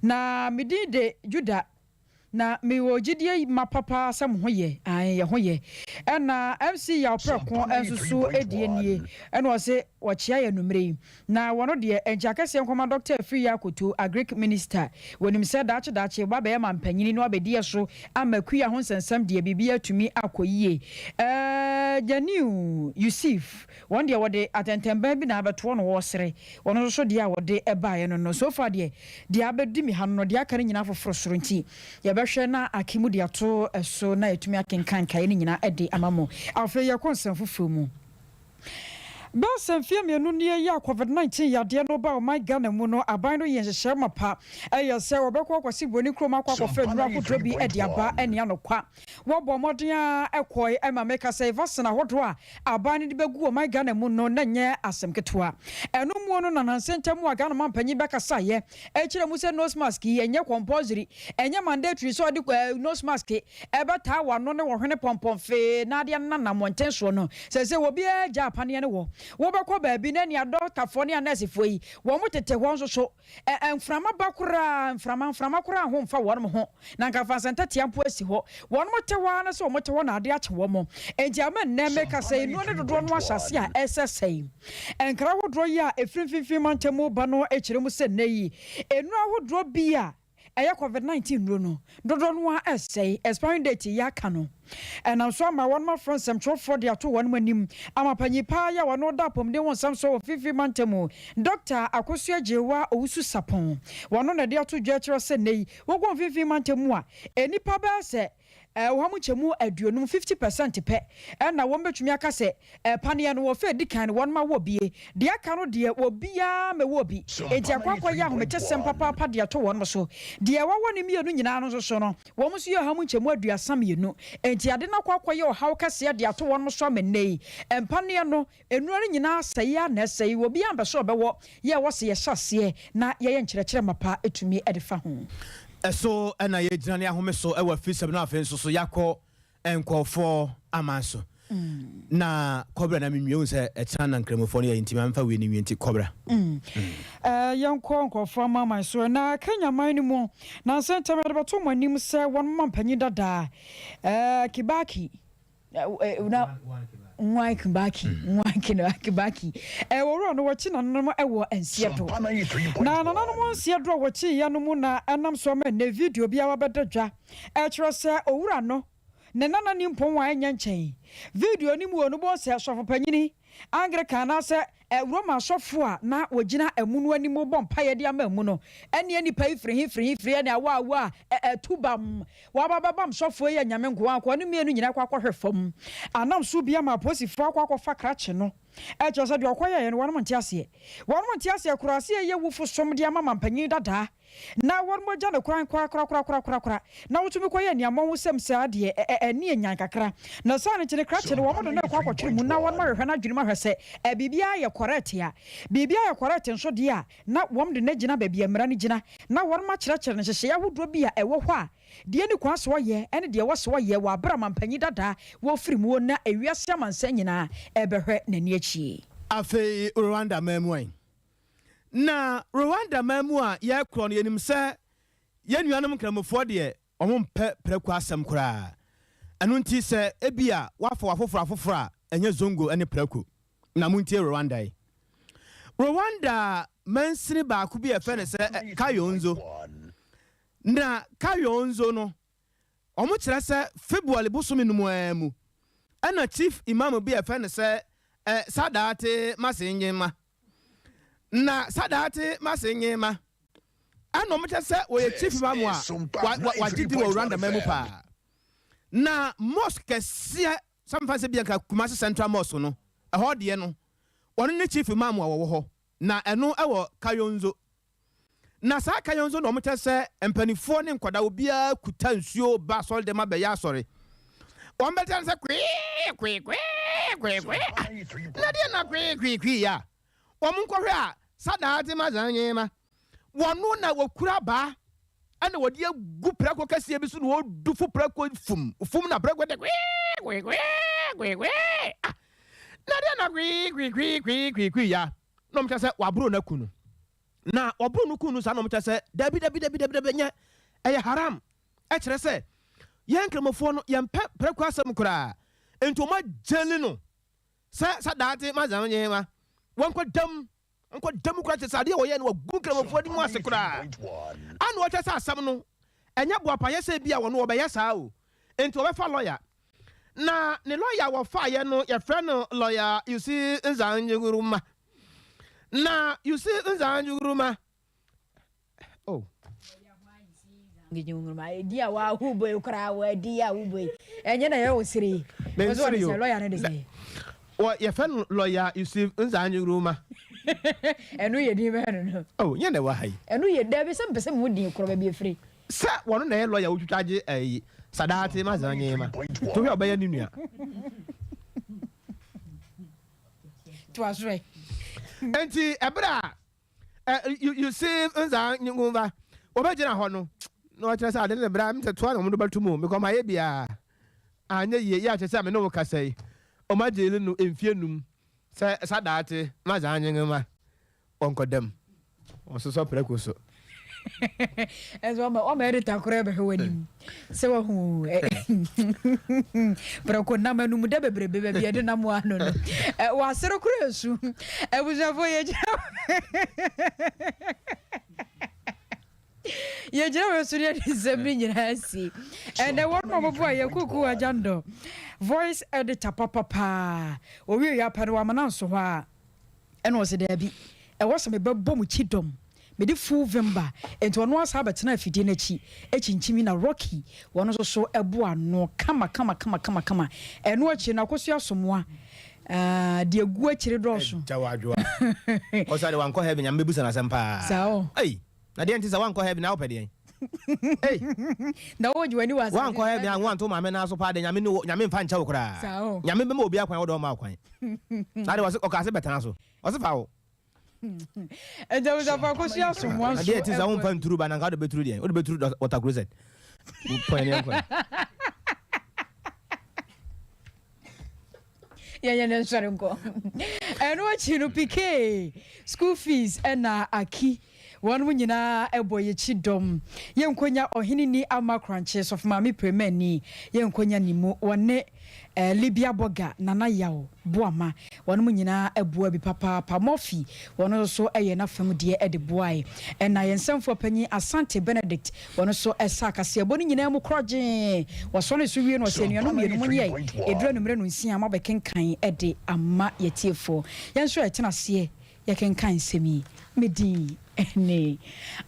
na me din de Judah Na me wɔ gyidie mapa paa sɛ mo ho yɛ, ae yɛ ho yɛ. Ɛna MC Yaw Prɛko nso so deɛ nie, ɛna ɔse ɔkyea yɛ anummerɛ yi. Na wɔno deɛ nkyɛ akɛseɛ nkɔma Dɔkta Afriyie Akoto, Agric Minister. Wɔnim sɛ daakye daakye ɔba abɛyɛ mampanyini na wabɛdi yɛ so ama akua ho nsɛnsɛm deɛ biribiara atumi akɔ yie. Ɛɛ Janiu Yusif, wɔn deɛ wɔde atɛntɛnbɛn bi na abɛtoɔ no wɔresere. Ɔno nso so deɛ a wɔde baeɛ no no, so far deɛ, deɛ abɛdi me ha no no, deɛ aka no nyinaa foforo soro nti, yɛbɛhwɛ na Ake mu de ato so na yɛatumi akenkan nkaeɛ no nyinaa de ama mo. Afei yɛkɔ nsɛm foforɔ mu. Bɛyɛ sɛ mfeɛ mmienu nie yi a Covid 19 yadeɛ no baa ɔman Ghana mu no, aban no yɛɛ nhyehyɛɛ mapa yɛ sɛ wɔbɛkɔ akɔsi Buroni kurom akɔ akɔfa nnuro ahodoɔ bi de aba ne anokwa. Wɔbɔɔ mmɔden ara kɔe ma meka sɛ vaccine ahodoɔ a aban no de bɛgu ɔman Ghana mu no na ɛnyɛ asɛm ketewa. Ɛno muo no na nansa ntam a Ghana manpanyin bɛkasaeɛ kyerɛ mu sɛ nose mask yi ɛnyɛ compulsory, ɛnyɛ mandatory sɛ ɔde nose mask ɛbɛtaa w'ano ne wo hwene pɔmpɔn fee na adeɛ anenam mmɔnten soɔ no. Seesei obiara agya apaneɛ no wɔ. Wobɛkɔ baabi na nea dɔktafoɔ ne anɛɛsefoɔ yi wɔn tete hɔ nso so Ɛ, mframa ba koraa, mframa, mframa koraa ho mfa wɔnom ho, na anka fa nsɛntatea mpo asi hɔ. Wɔnom te hɔ ara ne sɛ wɔte hɔ na ade akye wɔn. Enti ama nnɛ meka sɛ nnuro no dodoɔ no ahyɛ ase a ɛresɛesɛe. Nkra ahodoɔ yi a ɛfiri mfimfini mantam mu ba no kyerɛ mu sɛ nnɛ yi nnuro ahodoɔ bi a ɛyɛ covid 19 nnuro no dodoɔ no ara resɛe, expiring date yi aka no. Ɛnam so ama wɔnom afrɛ nsɛmtwerɛfoɔ de ato wɔnom anim ama panyin paa yi a ɔno da apɔmuden ho nsɛm soɔ wɔ Mfimfini Mantam mu, Dɔkta Akosua Gyewaa Owusu Sarpong. Wɔno na ɛde ato dwa kyerɛ sɛ nnɛ yi wokɔ Mfimfini Mantam mu a, nnipa bɛyɛ sɛ ɔha mu nkyɛmu aduonum, 50 percent, pɛ na wɔn bɛtumi aka sɛ paneɛ no wɔfa adi kan no wɔnom awɔ bie. Deɛ aka no deɛ obiara mmɛwɔ bi. Enti akɔ akɔyɛ ahometesɛm papaapa de ato wɔnom so. Deɛ wɔawɔ no mmienu nyinaa no nso so no, Wɔn nso yɛ ɔha mu nkyɛmu 32. Enti ade no akɔ akɔyɛ ɔhaw kɛseɛ de ato wɔn so ama nnɛ yi. Mpaneɛ no, nnuro no nyinaa asɛe ara na ɛsɛe. Obiara mpɛ sɛ ɔbɛwɔ. Yɛ a ɛwɔ sɛ yɛhyɛ aseɛ na yɛyɛ nkyerɛkyerɛ mapa tumi de fa ho. Ɛso na yɛgyina ne ahome so wɔ afirisɛm no afei nso so yɛakɔ nkurɔfoɔ aman so. Na kɔbra na menwie wohu sɛ ɛkyena na nkramofoɔ no yɛ nti ma memfa wei no nwie nti kɔbra. Yɛnkɔ nkurɔfoɔ amanaman so. Na Kenya man no mu, nansa ntam yɛde bɛto mo anim sɛ wɔn mampanyin dada Kibaki, na Mwai Kibaki, Mwai Kibaki, wɔwura no wɔkye nananom wɔ nseɛ do. Na nananom nseɛ do a wɔkyeeɛ no mu na ɛnam so ama nnɛ video bi aba bɛda dwa ɛkyerɛ sɛ owura no ne nana nimpɔn a ɛnyɛ nkyɛn. Video no mu wɔ no bohu sɛ sɔfopanyini, Anglican anaasɛ Roma asɔfo a na wɔgyina amu no anim rebɔ mpaeɛ de ama amu no, ɛneɛ nnipa yi firi he firi he firi ɛne awa awa a atu bam. Wɔaba bɛbam sɔfoɔ yi anyame nkoa nkoa no mmienu nyinaa kɔ akɔhwe fam. Anam so bi ama apolisifoɔ akɔ akɔfa krakye no. Ɛkyerɛ sɛ deɛ ɔkɔyɛeɛ no wɔnom nte aseɛ. Wɔnom nte aseɛ koraa sɛ yɛyɛ awufo som de ama mampanyin dadaa. na wɔn agya no kwan korakorakorakorakora na wotumi kɔyɛ aniammɔhosɛm saa deɛ, ɛ, ɛ, ani anyan kakra. Na saa no nti no, krakye no, wɔn de no rekɔ akɔtwere mu na wɔn ahwehwɛ n'adwene mu ahwɛ sɛ, ɛ, biribiara yɛ kɔrɛɛte a. Biribiara yɛ kɔrɛɛte nso deɛ a, na wɔn de no agyina baabi a mmara no gyina, na wɔn akyerɛkyerɛ no nhyehyɛeɛ ahodoɔ bi a ɛwɔ hɔ a deɛ ɛnni kwan sɛ ɔyɛ ne deɛ ɛwɔ sɛ ɔyɛ wɔ aberɛ a mampanyin dada wɔ firi muo na ewiase amansan nyinaa rebɛhwɛ n'ani akyi. Afei Rwanda man mu ɛ? Na Rwanda man mu a yɛrekorɔ no, yɛnim sɛ yɛn nuanom Nkramofoɔ deɛ, wɔmpɛ prako asɛm koraa. Ɛno nti sɛ ebia woafa w'afoforo afoforo a, ɛnyɛ Zongo ne prako. Na montie Rwanda yi. Rwanda mansini baako bi a yɛfrɛ no sɛ Kayonzo. Na Kayonzo no, Wɔkyerɛ sɛ February bosome no mu ara mu na Chief Imam bi a yɛfrɛ no sɛ Sadaate Masenyema na Sadaate Masenyema ɛna wɔkyerɛ sɛ wɔyɛ Chief Imam a wagye din wɔ Rwanda man mu paa. Na mosque kɛseɛ sɛ mefa sɛ bi anka Kumasi Central Mosque no ɛhɔ deɛ no wɔno ne Chief Imam a wɔwɔ hɔ na ɛno ɛwɔ Kayonzo. Na saa ka yi nso na wɔkyɛ sɛ mpanifoɔ ne nkwadaa obiara kuta nsuo ba asɔre dɛm abɛyɛ asɔre. Wɔn bɛkyɛ no sɛ kwee kwee kwee kwee kwee ah na deɛ na kwee kwee kwee yi a wɔn nkɔhwɛ a sadaate ma zanyema wɔn na wɔkura baa ɛna wɔde agu prɛko kɛseɛ bi so na wɔdu fo prɛko fum fum na prɛko de kwee kwee kwee kwee kwee ah na deɛ na kwee kwee kwee kwee kwee kwee yi a na wɔkyɛ sɛ wɔaboro no aku no. Na wɔboro no kum no saa na wɔkyɛ sɛ dabi dabi dabi dabi dabi nyɛ ɛyɛ haram. Ɛkyerɛ sɛ yɛn nkramofoɔ no yɛmpɛ prɛko asɛm koraa. Enti wɔn agyeli no sɛ sɛ daate ma zan nye ma wɔnkɔ dam nkɔ dam koraa kyerɛ sɛ adeɛ wɔyɛ no wɔagu nkramofoɔ anim ase koraa. Ana wɔkyɛ sɛ asɛm no ɛnyɛ boapayɛ sɛ bi a wɔn wɔbɛyɛ saa o. Enti wɔbɛfa lɔya Na ne lɔya a wɔfaeɛ no, yɛfrɛ no lɔya Yusi Nzanjuguruma. Na Yusi Nzanjuguruma, oh. Edi a wahu boy koraa wadi a wo boy. Ɛnyɛ na yɛ wo sere yi. Mensere o. Lɔya no de sɛ. Wɔ yɛfrɛ no lɔya Yusuf Nzanjuguruma. Ɛno yɛ din bɛn no no. Oh, nyɛ na ɛwɔ ha yi. Ɛno yɛ dabi sɛ mpɛ sɛ mehu din korɔ baabi efiri. Sɛ wɔno na ɛyɛ lɔya wotwitwa gye ɛyi sadaate ma zan nye ma to hwɛ ɔbɛyɛ ne nua. To aso ɛ. Enti ɛberɛ a ɛ you you see nza ngunva wɔbɛgyina hɔ no na ɔkyerɛ sɛ ade ne bra msɛ toa na wɔn de bɛto mu mekɔ mayɛ biara anyɛ yie yɛ akyerɛ sɛ me ne wo kasa yi wɔn agyeli no mfie num sɛ sadaate ma zan nye ma Ɔnkɔ dam. Ɔnsosɔ prɛko so. Ɛnso ɔma ɔma editor koraa bɛhwɛ w'anim sɛ wahu prɛko nam anum dɛ bebrebe baabi yɛde nam ano no wasere koraa esu abusuafoɔ yɛgyina yɛgyina wɔ so ne yɛde nsɛm no nyinaa si ɛnɛ wɔn na wɔboa yɛ kuku agyandɔ voice editor papapaa owie yɛ apɛ no wamana nso hɔ a Ɛna ɔse daabi, ɛwɔ sɛ mebɛbɔ mo kyidɔm, mede full vim ba. Enti ɔno ara san bɛtenaa afidie no akyi kyinkyimi na Rocky wɔn nso so boa ano kama kama kama kama kama. Ɛno akyi no Akosua Asomoa, ah, deɛ ɛgu akyire dɔɔso. Agya w'adwoa. Ɔsɛ ade wankɔ heaven nyame bɛbusa no asɛm paa. Saa o. Ei na deɛ nti sɛ wankɔ heaven a wopɛ deɛn? Ei. Na wogye w'ani wɔ asase Wankɔ heaven a wanto maame nan so paa deɛ nyame ne wo nyame mfa nkyɛ wo koraa. Saa o. Nyame bɛma obi akwan wode ɔmma wo kwan. Na de wɔse ɔkaa se bɛtena so. Ɔse fa wo. Nti abusuafo Akosua Asomoa Na nso deɛ ɛte sɛ womfa nturu ba na nka wode bɛturu deɛn? Wode bɛturu water closet. Pɔn ne nkɔ. Yɛnyɛ ne nsɔre nkɔ. Ɛno akyi no PK, school fees ɛna Aki wɔnom nyinaa ɛbɔ yɛkyi dɔm. Yɛnkɔnya Ɔhene ni Ama Korankye, Sɔfo Maame Premani, yɛnkɔnya ne mu. Wɔne eh, Libya Bɔga, Nana Yaw Boama, wɔnom nyinaa ɛboa bi papaapa. Murphy, wɔn nso so ɛyɛ n'afam deɛ ɛde boae. Ɛna yɛn nsɛmfoɔ panyin Asante Benedict, Wɔn nso ɛsa kaseɛbɔ no nyinaa mu korɔgyee. Wɔsɔnee so wie no, ɔsɛ anuanom mmienu monyɛ ɛduru anwummerɛ nonsia moabɛkenkan de ama yɛatiefoɔ. Yɛn nso yɛtena aseɛ yɛkenkan nsɛm yi. Me din ne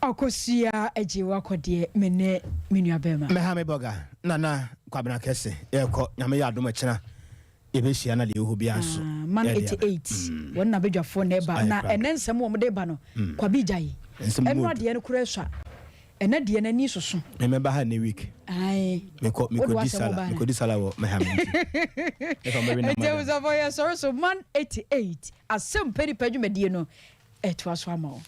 Akosua Agyewa Kɔdeɛ, me ne me nuabɛrima. Mɛha me bɔga Nana Kwabena Kɛse yɛkɔ Nyame yɛ adom ɛkyena yɛbɛhyia na deɛ ɛwɔ hɔ biara nso Ah, man yɛde aba. 88 wɔn na badwafoɔ na ɛba Ayɛ na krado. ɛnɛ nsɛm wɔn de ba no kwabi gyae Nsɛm mu ɛno odu. adeɛ no koraa sua. Ɛnɛ deɛ n'ani soso. Me mɛba ha ne week. Ae. Mekɔ mekɔdi sala mekɔdi sala wɔ mɛha me nti. Ɛfa mɛwe na Nti abusuafoɔ yɛsɔre so man 88 asɛm pɛ nipa dwumadie no ɛtoa so ama wo.